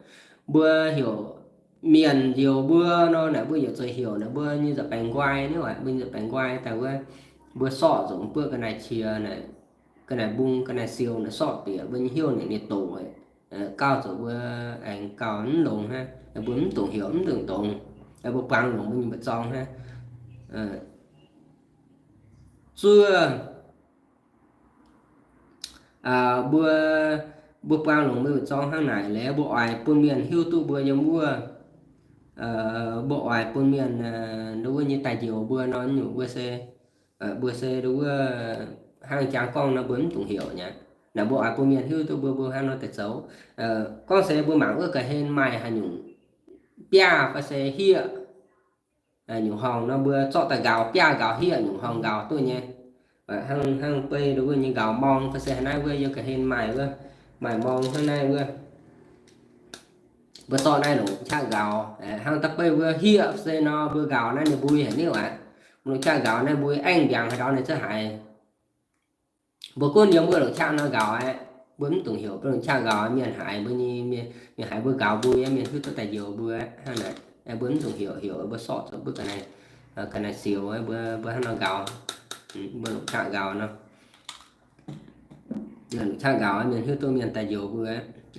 Mbuo heuc mienh njoux mbuo nor, naaic mbuo yaac zuqc heuc naaic mbuo nyei nza'baengx nquai niv aqv. Mbuo nyei nza'baengx nquai daaih wuov, mbuo sorqv nzengc mbuo ga'naaiv qiex naaic, ga'naaiv mbung, ga'naaiv sioux naaic sorqv bieqc mbuo nyei hnyouv naaic ninh doqc, gauh zuqc mbuo aengx gauh mv longx hnangv. Mbuo mv dungx heuc, mv dungx dongz. Mbuo buang longc mbuo nyei mbu'zorng hnangv. Zuov mbuo, mbuo buang longc mbuo mbu'zorng hnangv naaic liuz, mbuo oix bun mienh hiuv duqv mbuo yiem wuov. Mbuo oix bun mienh nduov wuov nyei daaih njoux mbuo nor, nyungc mbuo se, mbuo se nduov wuov hnangv jangx gorngv nor, mbuo mv dungx heuc nyei. Naaic mbuo oix bun mienh hiuv duqv mbuo, mbuo hnangv nor daaih zoux. Gorngv se mbuo mangc wuov ga'hlen maaih haaix nyungc biaav fai se hieqv, nyungc horngh nor, mbuo zorqv daaih nqaaux, biaav nqaaux hieqv nyungc horngh nqaaux duqv nyei. Hnangv, hnangv beiv nduov wuov nyei nqaaux morng fai se haaix naaiv wuov, yiem ga'hlen maaih wuov, maaih morng hnangv naaiv wuov. Mbuo zorqv naaiv longc qaqv nqaaux, hnangv da'beiv wuov hieqv se nor, mbuo nqaaux naaiv ninh mbui haic niv aqv. Mbuo longc qaqv nqaaux naaiv mbui aengx mbiaangx haaix ndau ninh cuotv haaix. Mbuo gunv yiem mbuo longc qaqv nor nqaaux aqv, mbuo mv dungx heuc. Mbuo longc qaqv nqaaux mienh haiz mbuo nyei, mienh haiz mbuo nqaaux mbui, mienh hiuv duqv daaih njoux mbuo hnangv naaic. Mbuo mv dungx heuc, heuc mbuo sorqv zuqc mbuo ga'naaiv, ga'naaiv sioux, mbuo, mbuo hnangv nor nqaaux. Mbuo longc qaqv nqaaux nor, longc qaqv nqaaux mienh hiuv duqv mienh daaih njoux mbuo.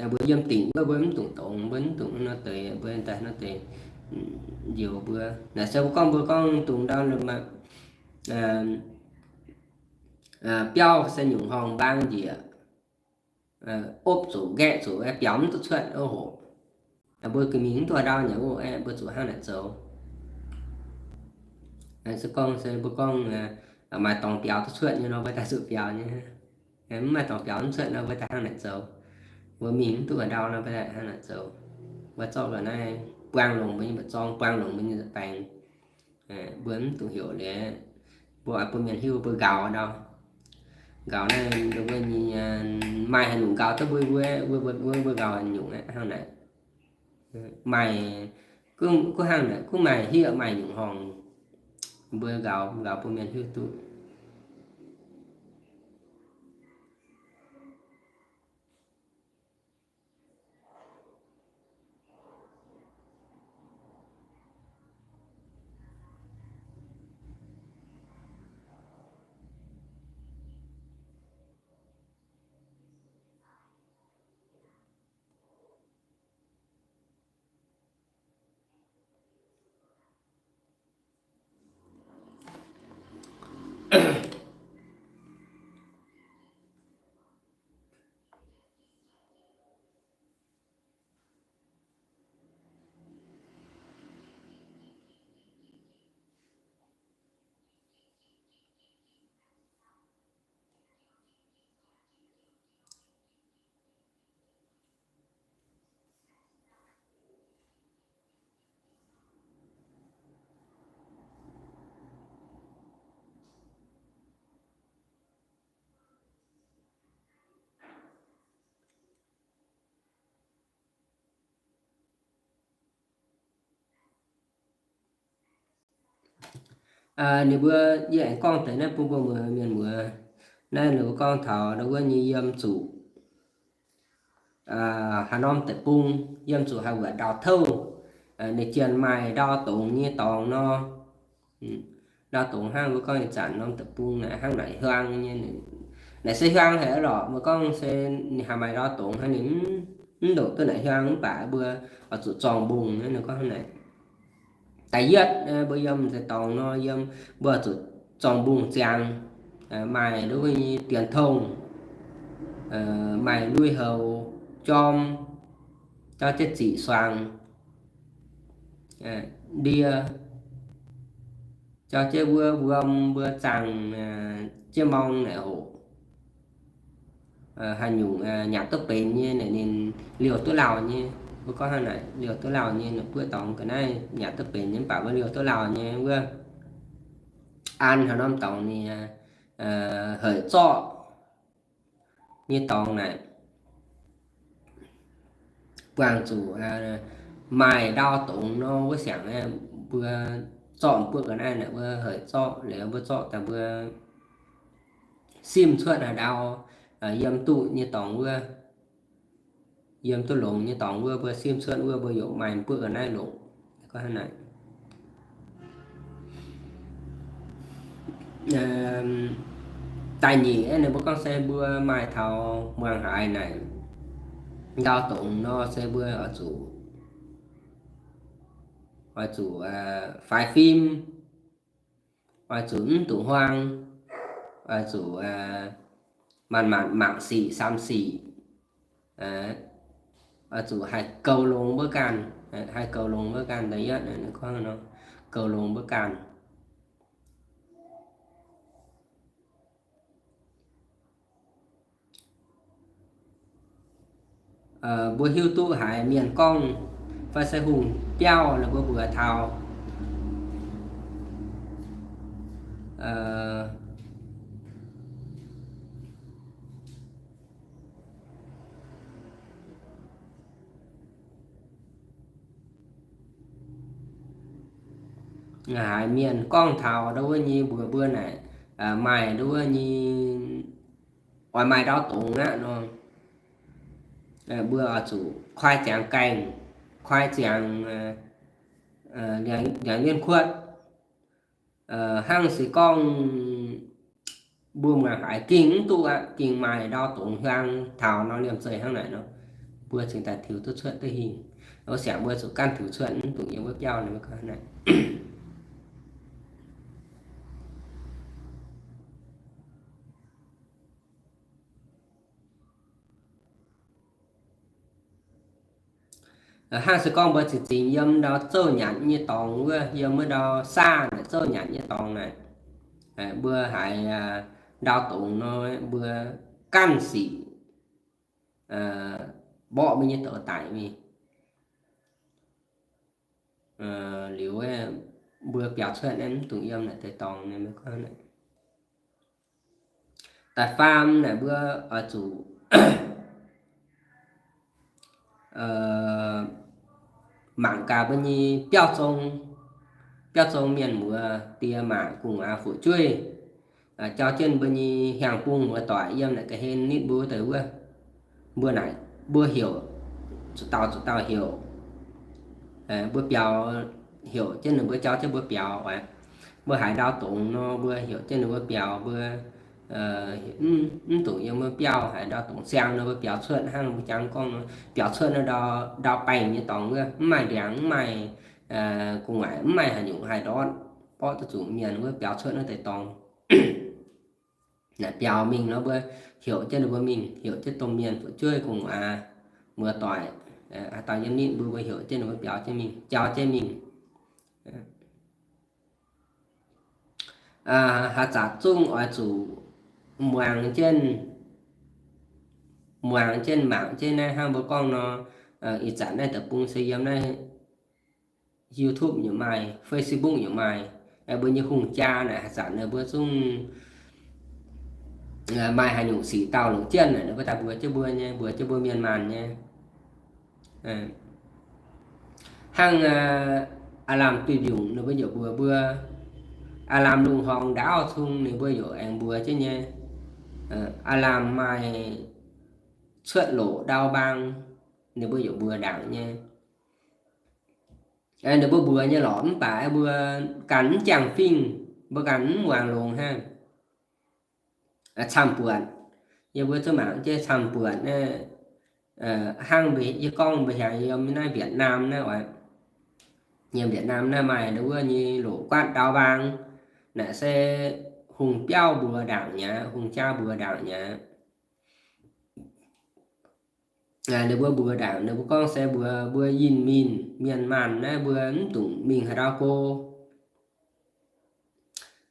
Mbuo yiem dingc wuov mbuo mv dungx dongz, mbuo mv dungx nor deix, mbuo daaih nor deix njoux mbuo. Naaic se mbuo gorngv, mbuo gorngv dungx ndau biauv se nyungc horngh mbaang njiec, opv zuqc, nqaeqv zuqc, biaux mv duqv cuotv oc. Mbuo ga'mingh mv duqv ndau nyei oc, mbuo zuqc hnangv naaic zoux. Se gorngv se mbuo gorngv maaih dorngx biaux duqv cuotv nyei nor, mbuo daaih zuqc biaux nyei. Mv maaih dorngx biaux mv cuotv nor, mbuo daaih hnangv naaic zoux. Mbuo mingh mv duqv ndau nor, mbuo daaih hnangv naaic zoux. Mbuo zorqv ga'naaiv buang longc mbuo nyei mbu'zorng, buang longc mbuo nyei nza'baengx. Mbuo mv dungx heuc liuz, mbuo oix bun mienh hiuv mbuo nqaaux ndau. Nqaaux naaiv mbuo nyei, maaih haaix nyungc nqaaux duqv mbuo, mbuo, mbuo nqaaux haaix nyungc aqv hnangv naaic. Maaih, gunv hnangv naaic gunv maaih hieqv maaih nyungc horngh, mbuo nqaaux, nqaaux bun mienh hiuv duqv. Ninh mbuo, yie aengx gorngv deix naaiv bun mbuo muoz mienh muoz. Naaiv ninh mbuo gorngv taux ndau wuov nyei yiem zuqc haaix norm deic-bung, yiem zuqc haaix wuov ndau-touv, ninh jienh maaih ndau-dongz nyei dorngx nor. Ndau-dongz hnangv mbuo gorngv ih zanc norm deic-bung naaic hnangv naaic hiuang nyei, naaic se hiuang haic lorqc. Mbuo gorngv se ninh haih maaih ndau-dongz hnangv, ninh mv ndoqc duqv naaic hiuang mv baac mbuo oix zuqc zorng mbungh. Ninh gorngv hnangv naaic. Da'yietv, mbuo yiem deix dorngx nor, yiem mbuo oix zuqc zorng mbungh ziangx, maaih ndau wuov nyei dienx tongh, maaih lui-houx, jorm, jauv jienv ziqc suangx, ndie, Jauv jienv wuov wuom mbuo zaangc jienv morng naaic hoc, haaix nyungc nyanc duqv benx nyei naaic ninh liouh duqv lauh nyei. Mbuo gorngv hnangv naaic, liouh duqv lauh nyei, ninh buoqv dorngx ga'naaiv nyanc duqv benx nyei mv baac wuov liouh duqv lauh nyei wuov, an haaix norm dorngx ninh heuc zorqv nyei dorngx naaic, buangh zuqc maaih ndau dongz nor wuov siangx mbuo zorqv buoqv ga'naaiv naaic wuov heuc zorqv liuz mbuo zorqv daaih mbuo simv cuotv haaix ndau yiem duqv nyei dorngx wuov, yiem duqv longx nyei dorngx wuov mbuo simv cuotv wuov mbuo yaac maaih buoqv ga'naaiv longc. Da'nyeic ninh mbuo gorngv se mbuo maaih taux muangx haaix naaic ndau dongz nor se mbuo oix zuqc, oix zuqc faix fim, oix zuqc mv duqv huaang, oix zuqc manc-manc mangc sic samx sic, oix zuqc haih goux longx mbuo ganh, haih goux longx mbuo ganh da'yietv, goux longx mbuo ganh. Mbuo hiuv duqv haiz mienh gorngv fai se hungh biauv ninh mbuo mbuox taux haiz mienh gorngv taux ndau wuov nyei mbuox mbuo naaic, maaih ndau wuov nyei, oix maaih ndau dongz aqv nor, mbuo oix zuqc koi ziangx gaengh, koi ziangx ndiangx-ndiangx-mienh kuotv. Hnangv se gorngv mbuo muangx haiz gengh mv duqv aqv, gengh maaih ndau dongz hiuang taux nor liemh zeih hnangv naaic nor, mbuo cingx daaih tiux duqv cuotv duqv hingh. Wuov siangx mbuo zuqc ganh tiux cuotv, mv dungx yiem wuov biauv naaic. Hnangv se gorngv mbuo zinh zingx yiem ndau zouv nyanc nyei dorngx wuov, yiem wuov ndau saah naaic zouv nyanc nyei dorngx naaic, mbuo haiz ndau dongz nor mbuo ganh sic mborqv mbuo nyei douz daic mingh. Liuz mbuo biaux cuotv naaiv mv dungx yiem naaic deix dorngx. Da'faam naaic mbuo oix zuqc mangc gaax mbuo nyei biauv zong, biauv zong mienh muoz diex maac gu'nguaaz fu'jueiv, jauv jienv mbuo nyei hiaang bung muoz-doic yiem naaic ga'hlen nitv mbuo deix wuov, mbuo naaic mbuo heuc zuqc dauh zuqc dauh heuc, mbuo biaux heuc jienv ninh mbuo, jauv jienv mbuo biaux oc. Mbuo haiz ndau dongz nor mbuo heuc jienv ninh mbuo biaux, mbuo mv dungx yiem wuov biauv. Haiz ndau dongz siang nor mbuo biaux cuotv hnangv mbuo jangx gorngv nor, biaux cuotv nor ndau, ndau baengh nyei dorngx wuov, mv maaih ndiangx, mv maaih gu'nguaaic, mv maaih haaix nyungc haih ndortv, mborqv duqv zuqc mienh wuov biaux cuotv naaiv deix dorngx. Naaic biaux mingh nor mbuo heuc jienv ninh mbuo mingh, heuc jienv domh mienh fu'jueiv gu'nguaaz muoz-doic, haaix dauh yiem nitv mbuo, mbuo heuc jienv ninh mbuo biaux jienv mingh, jauv jienv mingh. Haaix zanc zungv oix zuqc muangx jienv, muangx jienv mangc jienv naaiv hnangv mbuo gorngv nor, ih zanc naaiv deic-bung se yiem naaiv YouTube yaac maaih, Facebook yaac maaih, mbuo nyei hungh jaa naaic haaix zanc ninh mbuo zungv maaih haaix nyungc sic dauh longc jienv naaic, ninh mbuo daaih mbuox jienv mbuo nyei, mbuox jienv mbuo mienh maanh nyei. Hnangv aav lamh duih mbiungc ninh mbuo yaac mbuox mbuo, aav lamh lungh horngx ndaauv cung ninh mbuo yaac aengx mbuox jienv nyei. Aav lamh maaih cuotv loc ndau mbaang ninh mbuo yaac mbuox ndaangc nyei. Ninh mbuo mbuox nyei lorqc, mv baac mbuo ganh mv jangx fingh, mbuo ganh mv muangx longx hnangv. Camv-buatc, yie mbuo zungv mangc jienv camv-buatc naaiv, hnangv yie gorngv mbuo hnyangx yiem naaiv Việt Nam naaiv oc. Yiem Việt Nam naaiv maaih ndau wuov nyei loc guaatv ndau mbaang, naaic se hungh biauv mbuox ndaangc nyei aqv, hungh jaa mbuox ndaangc nyei aqv. Ninh mbuo mbuox ndaangc, ninh mbuo gorngv se mbuox mbuo yinh mienh, mienh maanh naaiv mbuo mv dungx mingh haaix ndau go.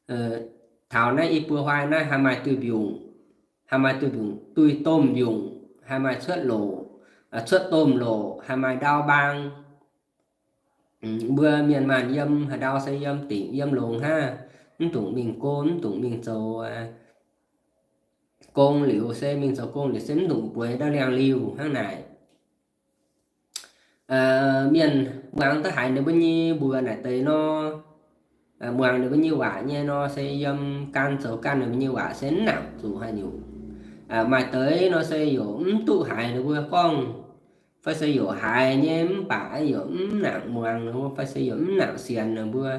Taux naaiv i buo hnoi naaiv haih maaih duih mbiungc, haih maaih duih mbiungc, duih domh mbiungc, haih maaih cuotv loc, cuotv domh loc, haih maaih ndau mbaang. Mbuo mienh maanh yiem haaix ndau se yiem dingc yiem longx hnangv, mv dungx mingh go, mv dungx mingh zoux gong liuz se mingh zoux gong liuz se mv dungx bueix ndau liangx-liuh hnangv naaic. Mienh muangx duqv haiz ninh mbuo nyei mbuox naaic deix nor, muangx ninh mbuo nyei waac nyei nor se yiem gan zoux ganh ninh mbuo nyei waac se mv nangc zuqc haaix nyungc. Maaih deix nor se yaac mv duqv haiz ninh mbuo gorngv, fai se yaac haiz nyei mv baac yaac mv nangc muangx ninh mbuo, fai se yaac mv nangc sienx ninh mbuo.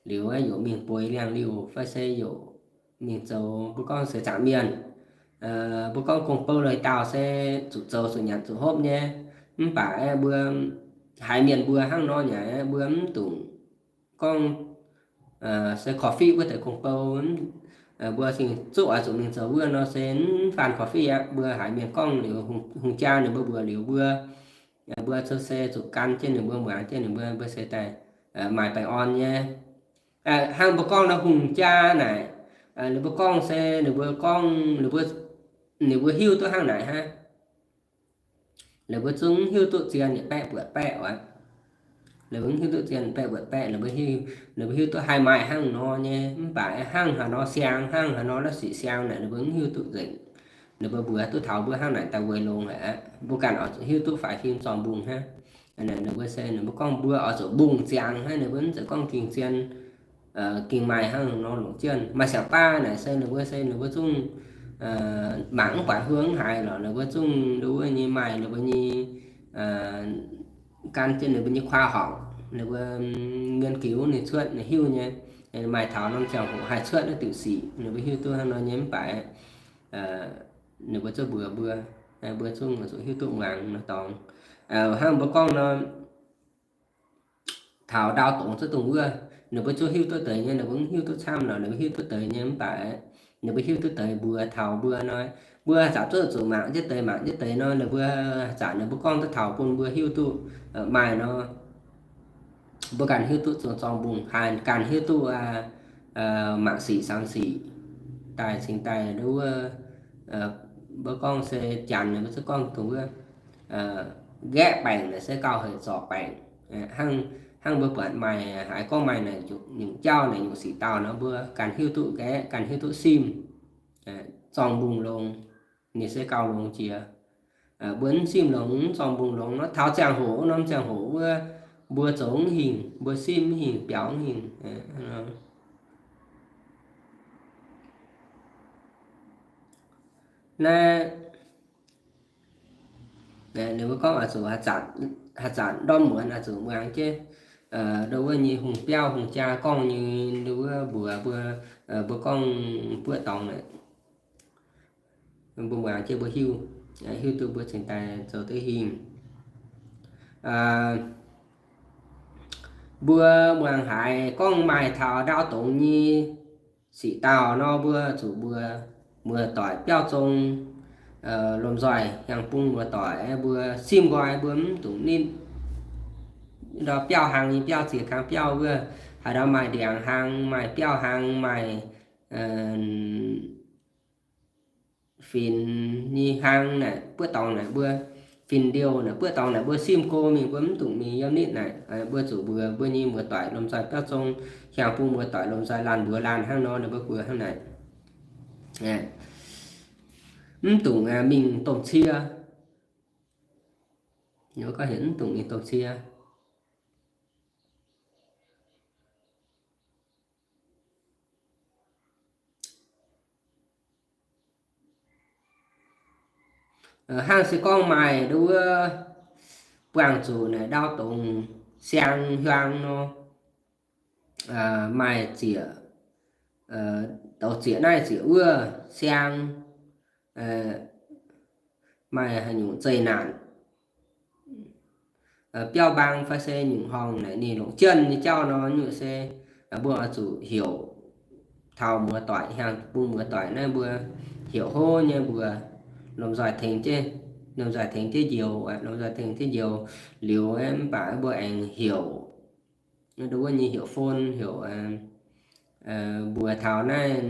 Liuz yaac mingh bueix liangx-liuh fai se yaac mingh zoux mbuo gorngv seix zaangc mienh. Mbuo gorngv gong-bou lui-dauh se zuqc zoux zuqc nyanc zuqc hopv nyei. Mv baac mbuo haiz mienh mbuo hnangv nor nyei, mbuo mv dungx gorngv se korv fiqv wuov deix gong-bou. Mbuo cingx zuqv oix zuqc mingh zoux wuov nor se mv faanh korv fiqv aqv. Mbuo haiz mienh gorngv liuz, hungh jaa ninh mbuo mbuox liuz mbuo, mbuo se zuqc gan jienv ninh mbuo, muangx jienv ninh mbuo, mbuo se daaih maaih baengh orn nyei. Hnangv mbuo gorngv nor hungh jaa naaic, ninh mbuo gorngv se ninh mbuo gorngv, ninh mbuo hiuv duqv hnangv naaic hnangv. Ninh mbuo zungv hiuv duqv zien yietc baeqv buatc baeqv aqv. Ninh mbuo hiuv duqv zien baeqv buatc baeqv, ninh mbuo hiuv duqv haih maaih hnangv nor nyei, mv baac hnangv haaix nor siang, hnangv haaix nor la'sic siang naaic ninh mbuo mv hiuv duqv nzengc. Ninh mbuo mbuox duqv taux mbuo hnangv naaic daaih weic longx aqv. Mbuo ganh oix zuqc hiuv duqv faix fim zorng mbungh hnangv. Ninh mbuo se ninh mbuo gorngv mbuo oix zuqc mbungh ziangx hnangv, ninh mbuo mv zeiz gorngv ging zien, ging maaih hnangv nor longc jienv. Maaih siang-baav naaic se ninh mbuo se ninh mbuo zungv mangc mv buatc huong haaix lorqc, ninh mbuo zungv nduov wuov nyei maaih ninh mbuo nyei gan jienv ninh mbuo nyei khoa horngc, ninh mbuo nghiên cứu ninh cuotv ninh hiuv nyei. Maaih taux norm ziangh hoc haih cuotv naaiv diuc sic, ninh mbuo hiuv duqv hnangv nor nyei mv baac ninh mbuo zungv mbuox mbuo, mbuo zungv zuqc hiuv duqv muangx nor dorngx. Hnangv mbuo gorngv nor, taux ndau dongz zuqc dongh wuov, ninh mbuo zungv hiuv duqv deix nyei, ninh mbuo mv hiuv duqv camv nor, ninh mbuo hiuv duqv deix nyei mv baac ninh mbuo hiuv duqv deix mbuox taux mbuo nor, mbuo zanc zuqc zuqc mangc jienv deix mangc jienv deix nor, ninh mbuo zanc ninh mbuo gorngv duqv taux bun mbuo hiuv duqv maaih nor, mbuo ganh hiuv duqv zuqc zorng mbungh, haih ganh hiuv duqv mangc sic samx sic daaih cingx daaih nduov wuov. Mbuo gorngv se Janx ninh mbuo zungv gorngv dongh wuov, nqaeqv baengc naaic se gauh hec zorc baengc. Hnangv mbuo buatc maaih haaix gorngv maaih naaic nyungc jauv naaic nyungc sic dauh nor, mbuo ganh hiuv duqv nqaeqv, ganh hiuv duqv simv, zorng mbungh longx, ninh se gauh longx jiex. Mbuo mv simv longx, mv zorng mbungh longx nor, taux ziangh hoc wuov norm ziangh hoc wuov, mbuo zoux mv hingh, mbuo simv mv hingh, biaux mv hingh. Naaiv ninh mbuo gorngv oix zuqc haaix zanc ndorm muonz oix zuqc muangx jienv nduov wuov nyei hungh biauv hungh jaa gorngv nyei nduov wuov mbuox mbuo, mbuo gorngv buoqv dorngx naaic, mbuo muangx jienv mbuo hiuv, hiuv duqv mbuo cingx daaih zoux duqv hingh. Mbuo muangx haiz gorngv maaih taux ndau dongz nyei sic dauh nor, mbuo zuqc mbuox muoz-doic biauv zong, lomh nzoih hiaang bung muoz-doic, mbuo simv nqoi, mbuo mv dungx nitv ndau biauv hlang nyei biauv, ziex kang biauv wuov, haaix ndau maaih ndiangx hlang, maaih biauv hlang, maaih finx nyei hlang naaic, buoqv dorngx naaic mbuo, finx ndiouh naaic, buoqv dorngx naaic mbuo simv go mingh, mbuo mv dungx mingh yiem nitv naaic. Mbuo zuqc mbuox mbuo nyei muoz-doic lomh nzoih biauv zong, hiaang bung muoz-doic lomh nzoih laanh mbuox laanh hnangv nor, ninh mbuo mbuox hnangv naaic. Mv dungx mingh domh cie. Mv dungx mingh domh cie. Hnangv se gorngv maaih nduov wuov buangh zuqc naaic ndau dongz siang hiuang nor, maaih ziec, douz ziec naaiv ziec wuov siang, maaih haaix nyungc zeqc naanc, biauv mbaang fai se nyungc horngh naaic ninh longc jienv nyei jauv nor, nyungc se mbuo oix zuqc heuc taux muoz-doic, hiaang bung muoz-doic naaiv mbuo heuc hlo nyei mbuox lomh nzoih tengx jienv, lomh nzoih tengx jienv njoux, lomh nzoih tengx jienv njoux liuz mv baac mbuo aengx heuc nduov wuov nyei heuc phone, heuc mbuox taux naaiv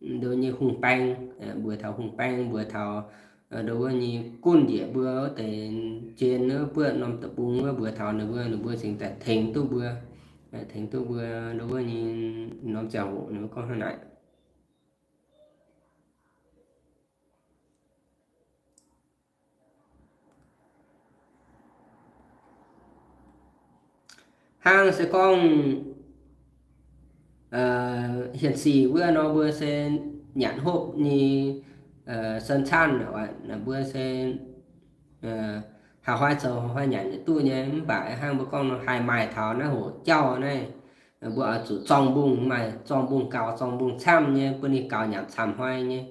nduov nyei hungh baeng, mbuox taux hungh baeng, mbuox taux nduov wuov nyei gunv njiec mbuo wuov deix jien wuov buoqv norm deic-bung wuov, mbuox taux ninh mbuo, ninh mbuo cingx daaih tengx duqv mbuo, tengx duqv mbuo nduov wuov nyei norm ziangh hoc ninh mbuo gorngv hnangv naaic. Hnangv se gorngv hienx sic wuov nor mbuo se nyanc hopv nyei, sen caanh mbuo se haaix hnoi zoux haaix hnoi nyanc yietc duqv nyei. Mv baac hnangv mbuo gorngv nor haih maaih taux naaiv hoc jauv naaiv, mbuo oix zuqc zorng mbungh, maaih zorng mbungh gaux, zorng mbungh camv nyei, bun ninh gaux nyanc camv hnoi nyei.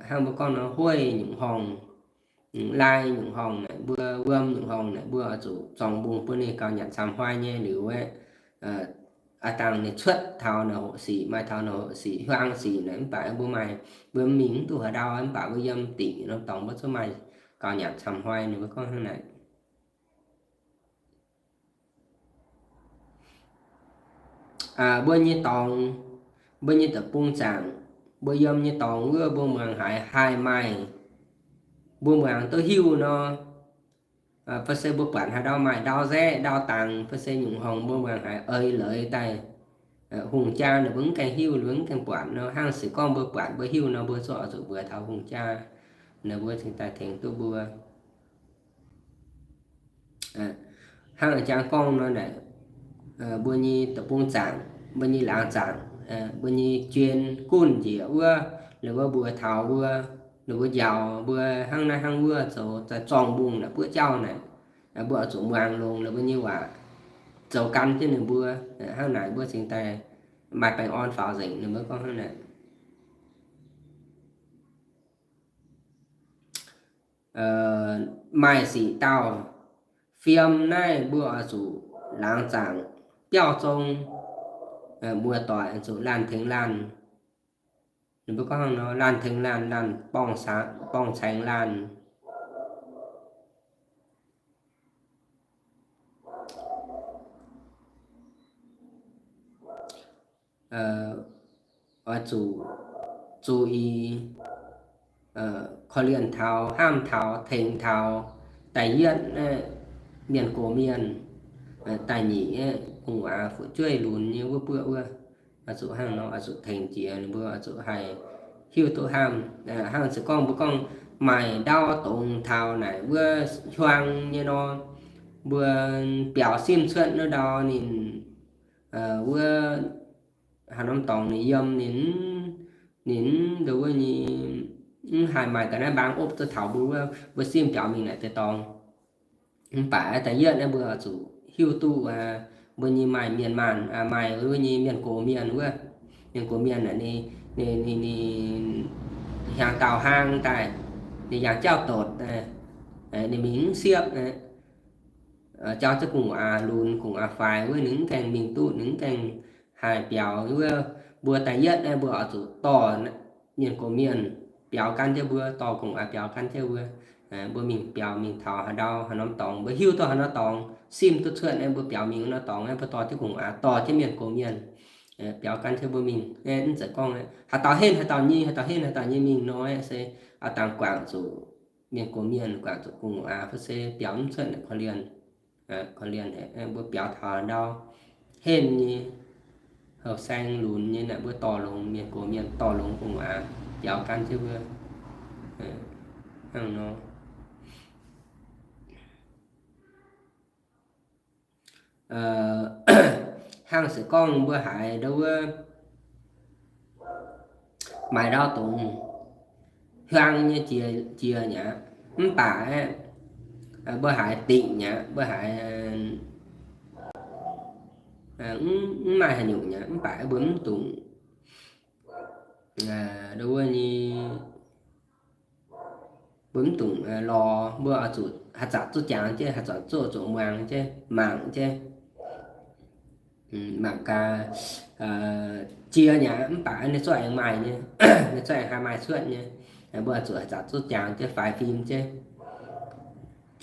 Hnangv mbuo gorngv nor hueiv nyungc horngh, lai nyungc horngh naaic, mbuo wuom nyungc horngh naaic, mbuo oix zuqc zorng mbungh bun ninh gaux nyanc camv hnoi nyei liuz aeqv, aav dangh ninh cuotv taux naaic hoc sic, maaih taux naaic hoc sic, hiuang sic naaic, mv baac mbuo maaih, mbuo mingh mv duqv haaix ndau, mv baac mbuo yiem dingc norm dorngx mbuo zungv maaih gaux nyanc camv hnoi. Ninh mbuo gorngv hnangv naaic. Mbuo nyei dorngx, mbuo nyei deic-bung zaangc, mbuo yiem nyei dorngx wuov mbuo muangx haiz haih maaih, mbuo muangx duqv hiuv nor, fai se mbuo buatc haaix ndau maaih ndau nzaeqv ndau dangx fai se nyungc horngh mbuo muangx haiz eix leiz daaih, hungh jaa ninh mbuo mv gaengh hiuv, ninh mbuo mv gaengh buatc nor, hnangv se gorngv mbuo buatc mbuo hiuv nor, mbuo zungv oix zuqc mbuox taux hungh jaa, ninh mbuo cingx daaih tengx duqv mbuo. Hnangv jangx gorngv nor naaic, mbuo nyei deic-bung zaangc, mbuo nyei laangz zaangc, mbuo nyei jien gunv njiec wuov, ninh mbuo mbuox taux mbuo, ninh mbuo njaaux mbuo hnangv naaiv hnangv wuov zoux, zorng mbungh naaic buoqv jauv naaic, mbuo oix zuqc muangx longx ninh mbuo nyei waac, zoux gan jienv ninh mbuo. Hnangv naaic mbuo cingx daaih maaih baengh orn faaux nzengc. Ninh mbuo gorngv hnangv naaic. Maaih sic dauh fiem naaiv mbuo oix zuqc laangz zaangc biauv zong, muoz-doic zuqc laanh tengx laanh. Ninh mbuo gorngv nor, laanh tengx laanh, laanh borngz caengx laanh. Oix zuqc zuqc i korv-lienh taux, hnamv taux, tengx taux. Da'yietv, mienh gox mienh. Da'nyeic, gu'nguaaz fu'jueiv lunx nyei wuov buoqv wuov. Oix zuqc hnangv nor, oix zuqc tengx jiex ninh mbuo, oix zuqc haih hiuv duqv hnamv. Hnangv se gorngv mbuo gorngv maaih ndau dongz taux naaic wuov hiuang nyei nor, mbuo biaux simv cuotv wuov ndau ninh, wuov haaix norm dorngx ninh yiem ninh, ninh nduov wuov nyei, mv haih maaih ga'naaiv mbaang opv duqv taux mbuo wuov, mbuo simv biaux mingh naaic deix dorngx. Mv baac da'yietv naaiv mbuo oix zuqc hiuv duqv mbuo nyei maaih mienh maanh, maaih wuov nyei mienh gox mienh wuov, mienh gox mienh naaic ninh, ninh, ninh hnyangx dauh hlang daaih, ninh yangh jauv-dotc, ninh mingh mv siepv, jauv ziex gu'nguaaz lunx gu'nguaaz faix wuov, ninh mv gaengh mingh duqv, ninh mv gaengh haih biaux wuov. Mbuo da'yietv naaiv mbuo oix zuqc dorh mienh gox mienh biaux gan jienv mbuo, dorh gu'nguaaz biaux gan jienv mbuo. Mbuo mingh biaux mingh taux haaix ndau haaix norm dorngx, mbuo hiuv duqv haaix norm dorngx, simv duqv cuotv naaiv mbuo biaux mingh wuov norm dorngx naaiv mbuo dorh jienv gu'nguaaz, dorh jienv mienh gox mienh biaux gan jienv mbuo mingh. Mv zeiz gorngv haaix dauh henv haaix dauh nyei, haaix dauh henv haaix dauh nyei mingh nor se aa dangh guangc zuqc mienh gox mienh, guangc zuqc gu'nguaaz, fai se biaux mv cuotv korv-lienh. Korv-lienh mbuo biaux taux ndau henv nyei, houh saeng lunx nyei naaic mbuo dorh longx, mienh gox mienh dorh longx gu'nguaaz biaux gan jienv mbuo. Hnangv nor. Hnangv se gorngv mbuo haiz ndau wuov maaih ndau dongz hiuang nyei jiex, jiex nyei aqv. Mv baac mbuo haiz dingc nyei aqv, mbuo haiz mv maaih haaix nyungc nyei aqv. Mv baac mbuo mv dungx, ndau wuov nyei, mbuo mv dungx lorz, mbuo oix zuqc haaix zanc zuqc jangx jienv, haaix zanc zuqc, zuqc muangx jienv, mangc jienv. Mangc gaax, jiex nyei aqv, mv baac ninh zungv aengx maaih nyei, ninh zungv aengx haih maaih cuotv nyei. Mbuo oix zuqc haaix zanc zuqc jangx jienv, faix fim jienv.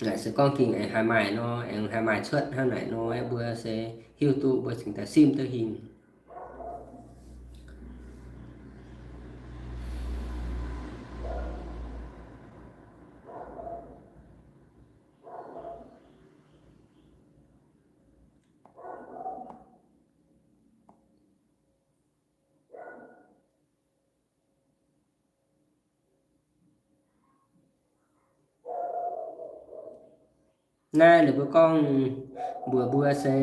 Naaic se gorngv ging aengx haih maaih nor, aengx haih maaih cuotv hnangv naaic nor, mbuo se hiuv duqv mbuo cingx daaih simv duqv hingh. Naaiv ninh mbuo gorngv mbuox mbuo se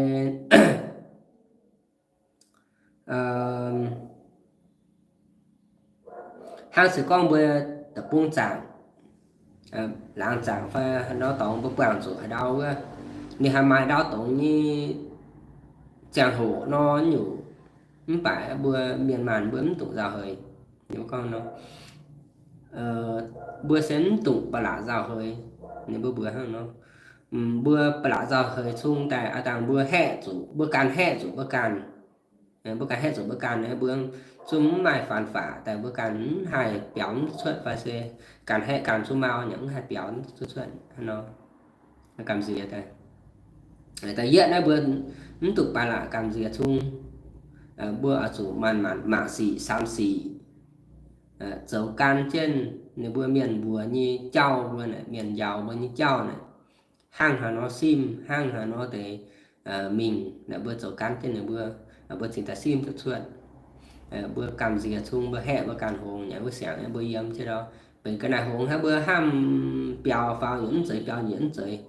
hnangv se gorngv mbuo deic-bung zaangc, laangz zaangc fai haaix nor dorngx mbuo buangh zuqc haaix ndau wuov, ninh haih maaih ndau dongz nyei ziangh hoc nor nyungc, mv baac mbuo mienh maanh mbuo mv dungx nzauh heix. Ninh mbuo gorngv nor, mbuo se mv dungx ba'laqc nzauh heix. Ninh mbuo mbuox hnangv nor, mbuo ba'laqc nzauh heix cung daaih aqv dangh mbuo haeqv zuqc, mbuo ganh haeqv zuqc mbuo ganh. Mbuo ganh haeqv zuqc mbuo ganh, mbuo zungv mv maaih faan faqc daaih mbuo ganh mv haih biaux mv cuotv fai se ganh haeqv ganh zungv mau nyei mv haih biaux cuotv cuotv hnangv nor. Gamh nziex daaih, da'yietv naaiv mbuo mv dungx ba'laqc gamh nziex cung. Mbuo oix zuqc manc-manc mangc sic samx sic, zoux gan jienv ninh mbuo mienh mbuox nyei jauv, mbuo naaic mienh njaaux mbuo nyei jauv naaic, hnangv haaix nor simv, hnangv haaix nor deix mingh naaic, mbuo zoux gan jienv ninh mbuo, mbuo cingx daaih simv duqv cuotv. Mbuo gamh nziex cung, mbuo haeqv mbuo ganh hngongx, yaac wuov siangx mbuo yiem jienv nor, benx ga'naaiv hngongx hnangv, mbuo hnamv biaux faaux nyiemc mv zeiz, biaux nyiemc mv zeiz,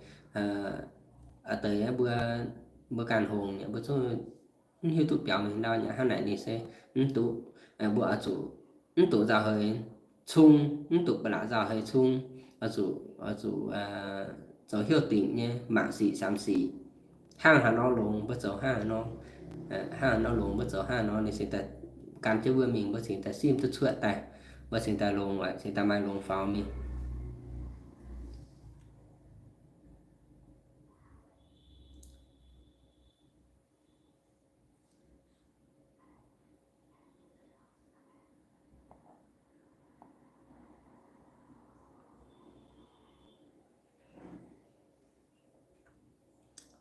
deix mbuo, mbuo ganh hngongx yaac mbuo zungv mv hiuv duqv biaux mingh ndau nyei. Hnangv naaic ninh se mv duqv, mbuo oix zuqc mv dungx nzauh heix cung, mv dungx ba'laqc nzauh heix cung, oix zuqc, oix zuqc zoux hiuv dingc nyei mangc sic samx sic, hnangv haaix nor longx mbuo zoux hnangv haaix nor, hnangv haaix nor longx mbuo zoux hnangv haaix nor, ninh cingx daaih gan jienv mbuo mingh, mbuo cingx daaih simv duqv cuotv daaih, mbuo cingx daaih longx, cingx daaih maaih longx faaux mingh.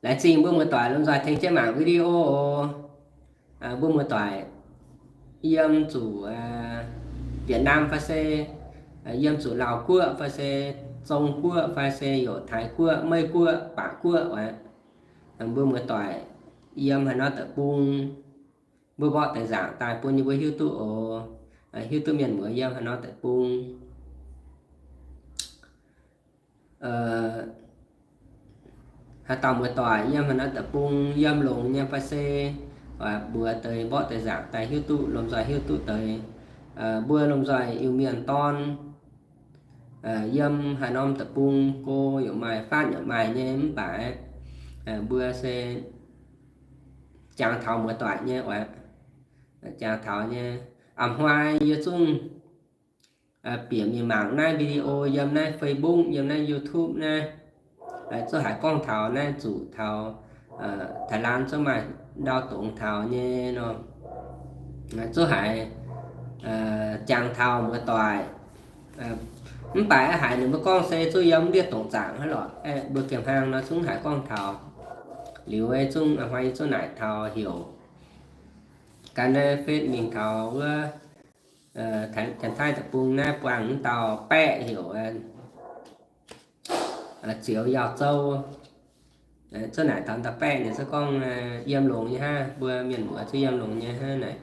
Laengz zingh mbuo muoz-doic lomh nzoih tengx jienv mangc video oc. Mbuo muoz-doic yiem zuqc Việt Nam fai se yiem zuqc Laauv Guoqv fai se Zong Guoqv fai se yaac Taiv Guoqv, Meiv Guoqv, Baac Guoqv oc. Mbuo muoz-doic yiem haaix nor deic-bung, mbuo mborqv deix nzaangc daaih bun ninh mbuo hiuv duqv oc. Hiuv duqv mienh muoz yiem haaix nor deic-bung. Haaix dauh muoz-doic yiem haaix nor deic-bung, yiem longx nyei fai se mbuox deix mborqv deix nzaangc daaih hiuv duqv, lomh nzoih hiuv duqv deix. Mbuo lomh nzoih Iu-Mienh dorn yiem haaix norm deic-bung, go yaac maaih, faatv yaac maaih nyei, mv baac mbuo se jangx taux muoz-doic nyei oc. Jangx taux nyei. A'hnoi yie zungv bieqc mingh mangc naaiv video yiem naaiv Facebook, yiem naaiv YouTube naaiv, zungv haiz gorngv taux naaiv zuqc taux Thái Lan zungv maaih ndau dongz taux nyei nor, zungv haiz jangx taux muoz-doic. Mv baac haiz ninh mbuo gorngv se zungv yiem ndiev dongc zaangc hnangv lorqc. Mbuo giemh hlang nor zungv haiz gorngv taux. Liuz zungv a'hnoi zungv naaic taux heuc gan naaiv Facebook mingh taux wuov Janx-Taiv deic-bung naaiv buangh mv dauh baeqv heuc Ziux Yaauh Zou. Zungv naaic taux dauh baeqv ninh zungv gorngv yiem longx nyei hnangv, mbuo mienh muoz zungv yiem longx nyei hnangv naaic.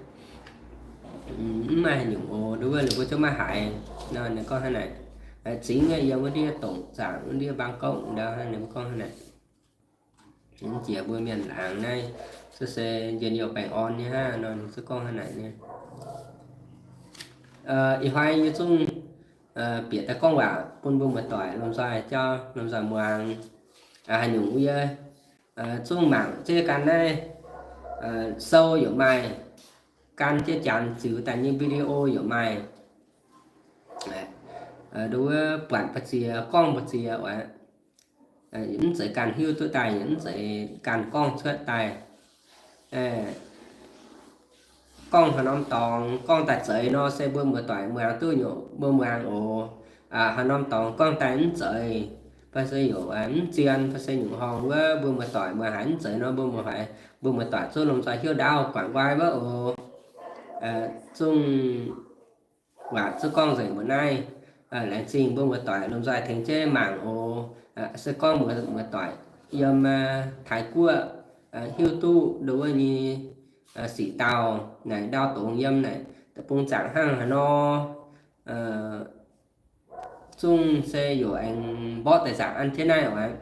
Mv maaih haaix nyungc oc, nduov ninh mbuo zungv maiv haiz nor ninh gorngv hnangv naaic. Zingx yiem wuov ndiev dongc zaangc wuov ndiev Bangkok ndau hnangv ninh mbuo gorngv hnangv naaic. Mv jiex mbuo mienh laangz naaiv, se se njien-youh baengh orn nyei hnangv nor ninh zungv gorngv hnangv naaic nyei. Ih hnoi yie zungv bieqc daaih gorngv waac bun mbuo muoz-doic lomh nzoih jauv, lomh nzoih muangx. Haaix nyungc yie zungv mangc jienv gan naaiv, sou yaac maaih, gan jienv janx ziux daaih nyei video yaac maaih. Nduov buatc mbu'ziex gorngv mbu'ziex oc. Mv zeiz ganh hiuv duqv daaih, mv zeiz ganh gorngv cuotv daaih. Gorngv haaix norm dorngx gorngv daaih zeiz nor se mbuo muoz-doic muangx duqv nyei, mbuo muangx oc. Haaix norm dorngx gorngv daaih mv zeiz, fai se yaac mv zien, fai se nyungc horngh wuov, mbuo muoz-doic muangx haiz mv zeiz nor, mbuo muoz-doic, mbuo muoz-doic zungv lomh nzoih hiuv ndaauv guangc nqoi wuov oc. Zungv waac zungv gorngv nzengc mbuo naaiv. Laengz zingh mbuo muoz-doic lomh nzoih tengx jienv mangc oc. Se gorngv muoz-doic yiem Taiv Guoqv hiuv duqv nduov nyei sic dauh naaic, ndau dongz yiem naaic deic-bung zaangc hnangv haaix nor, zungv se yaac aengx mborqv deix zaangc an jienv naaiv oc.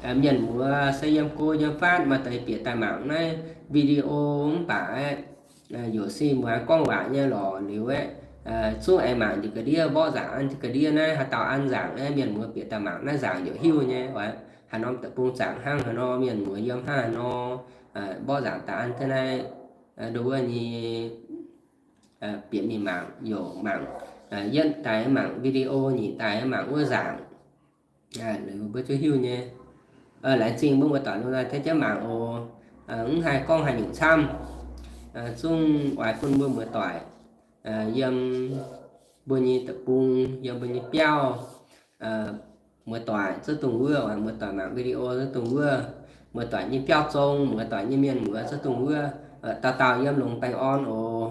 Mienh muoz se yiem go yiem fatv maaih deix bieqc daaih mangc naaiv video mv baac aeqv, youc si muangx gorngv waac nyei lorqc liuz aeqv, zungv aengx mangc njiec ga'ndiev, mborqv nzaangc an njiec ga'ndiev naaiv haaix dauh an nzaangc aeqv, mienh muoz bieqc daaih mangc naaiv nzaangc youc hiuv nyei. Haaix norm deic-bung zaangc hnangv haaix nor, mienh muoz yiem hnangv haaix nor, mborqv nzaangc daaih an jienv naaiv, ndo wuov nyei bieqc mingh mangc, youc mangc, yietv daaih mangc video, nyic daaih mangc wuov nzaangc, mbuo zungv hiuv nyei. Laengz zingh mbuo muoz-doic lungh ndaaih tengx jienv mangc oc. Mv haih gorngv haaix nyungc camv, zungv oix bun mbuo muoz-doic yiem mbuo nyei deic-bung, yiem mbuo nyei biauv, muoz-doic zungv dongh wuov, muoz-doic mangc video zungv dongh wuov, muoz-doic nyei biauv zong, muoz-doic nyei mienh muoz zungv dongh wuov, dauh dauh yiem longx baengh orn oc.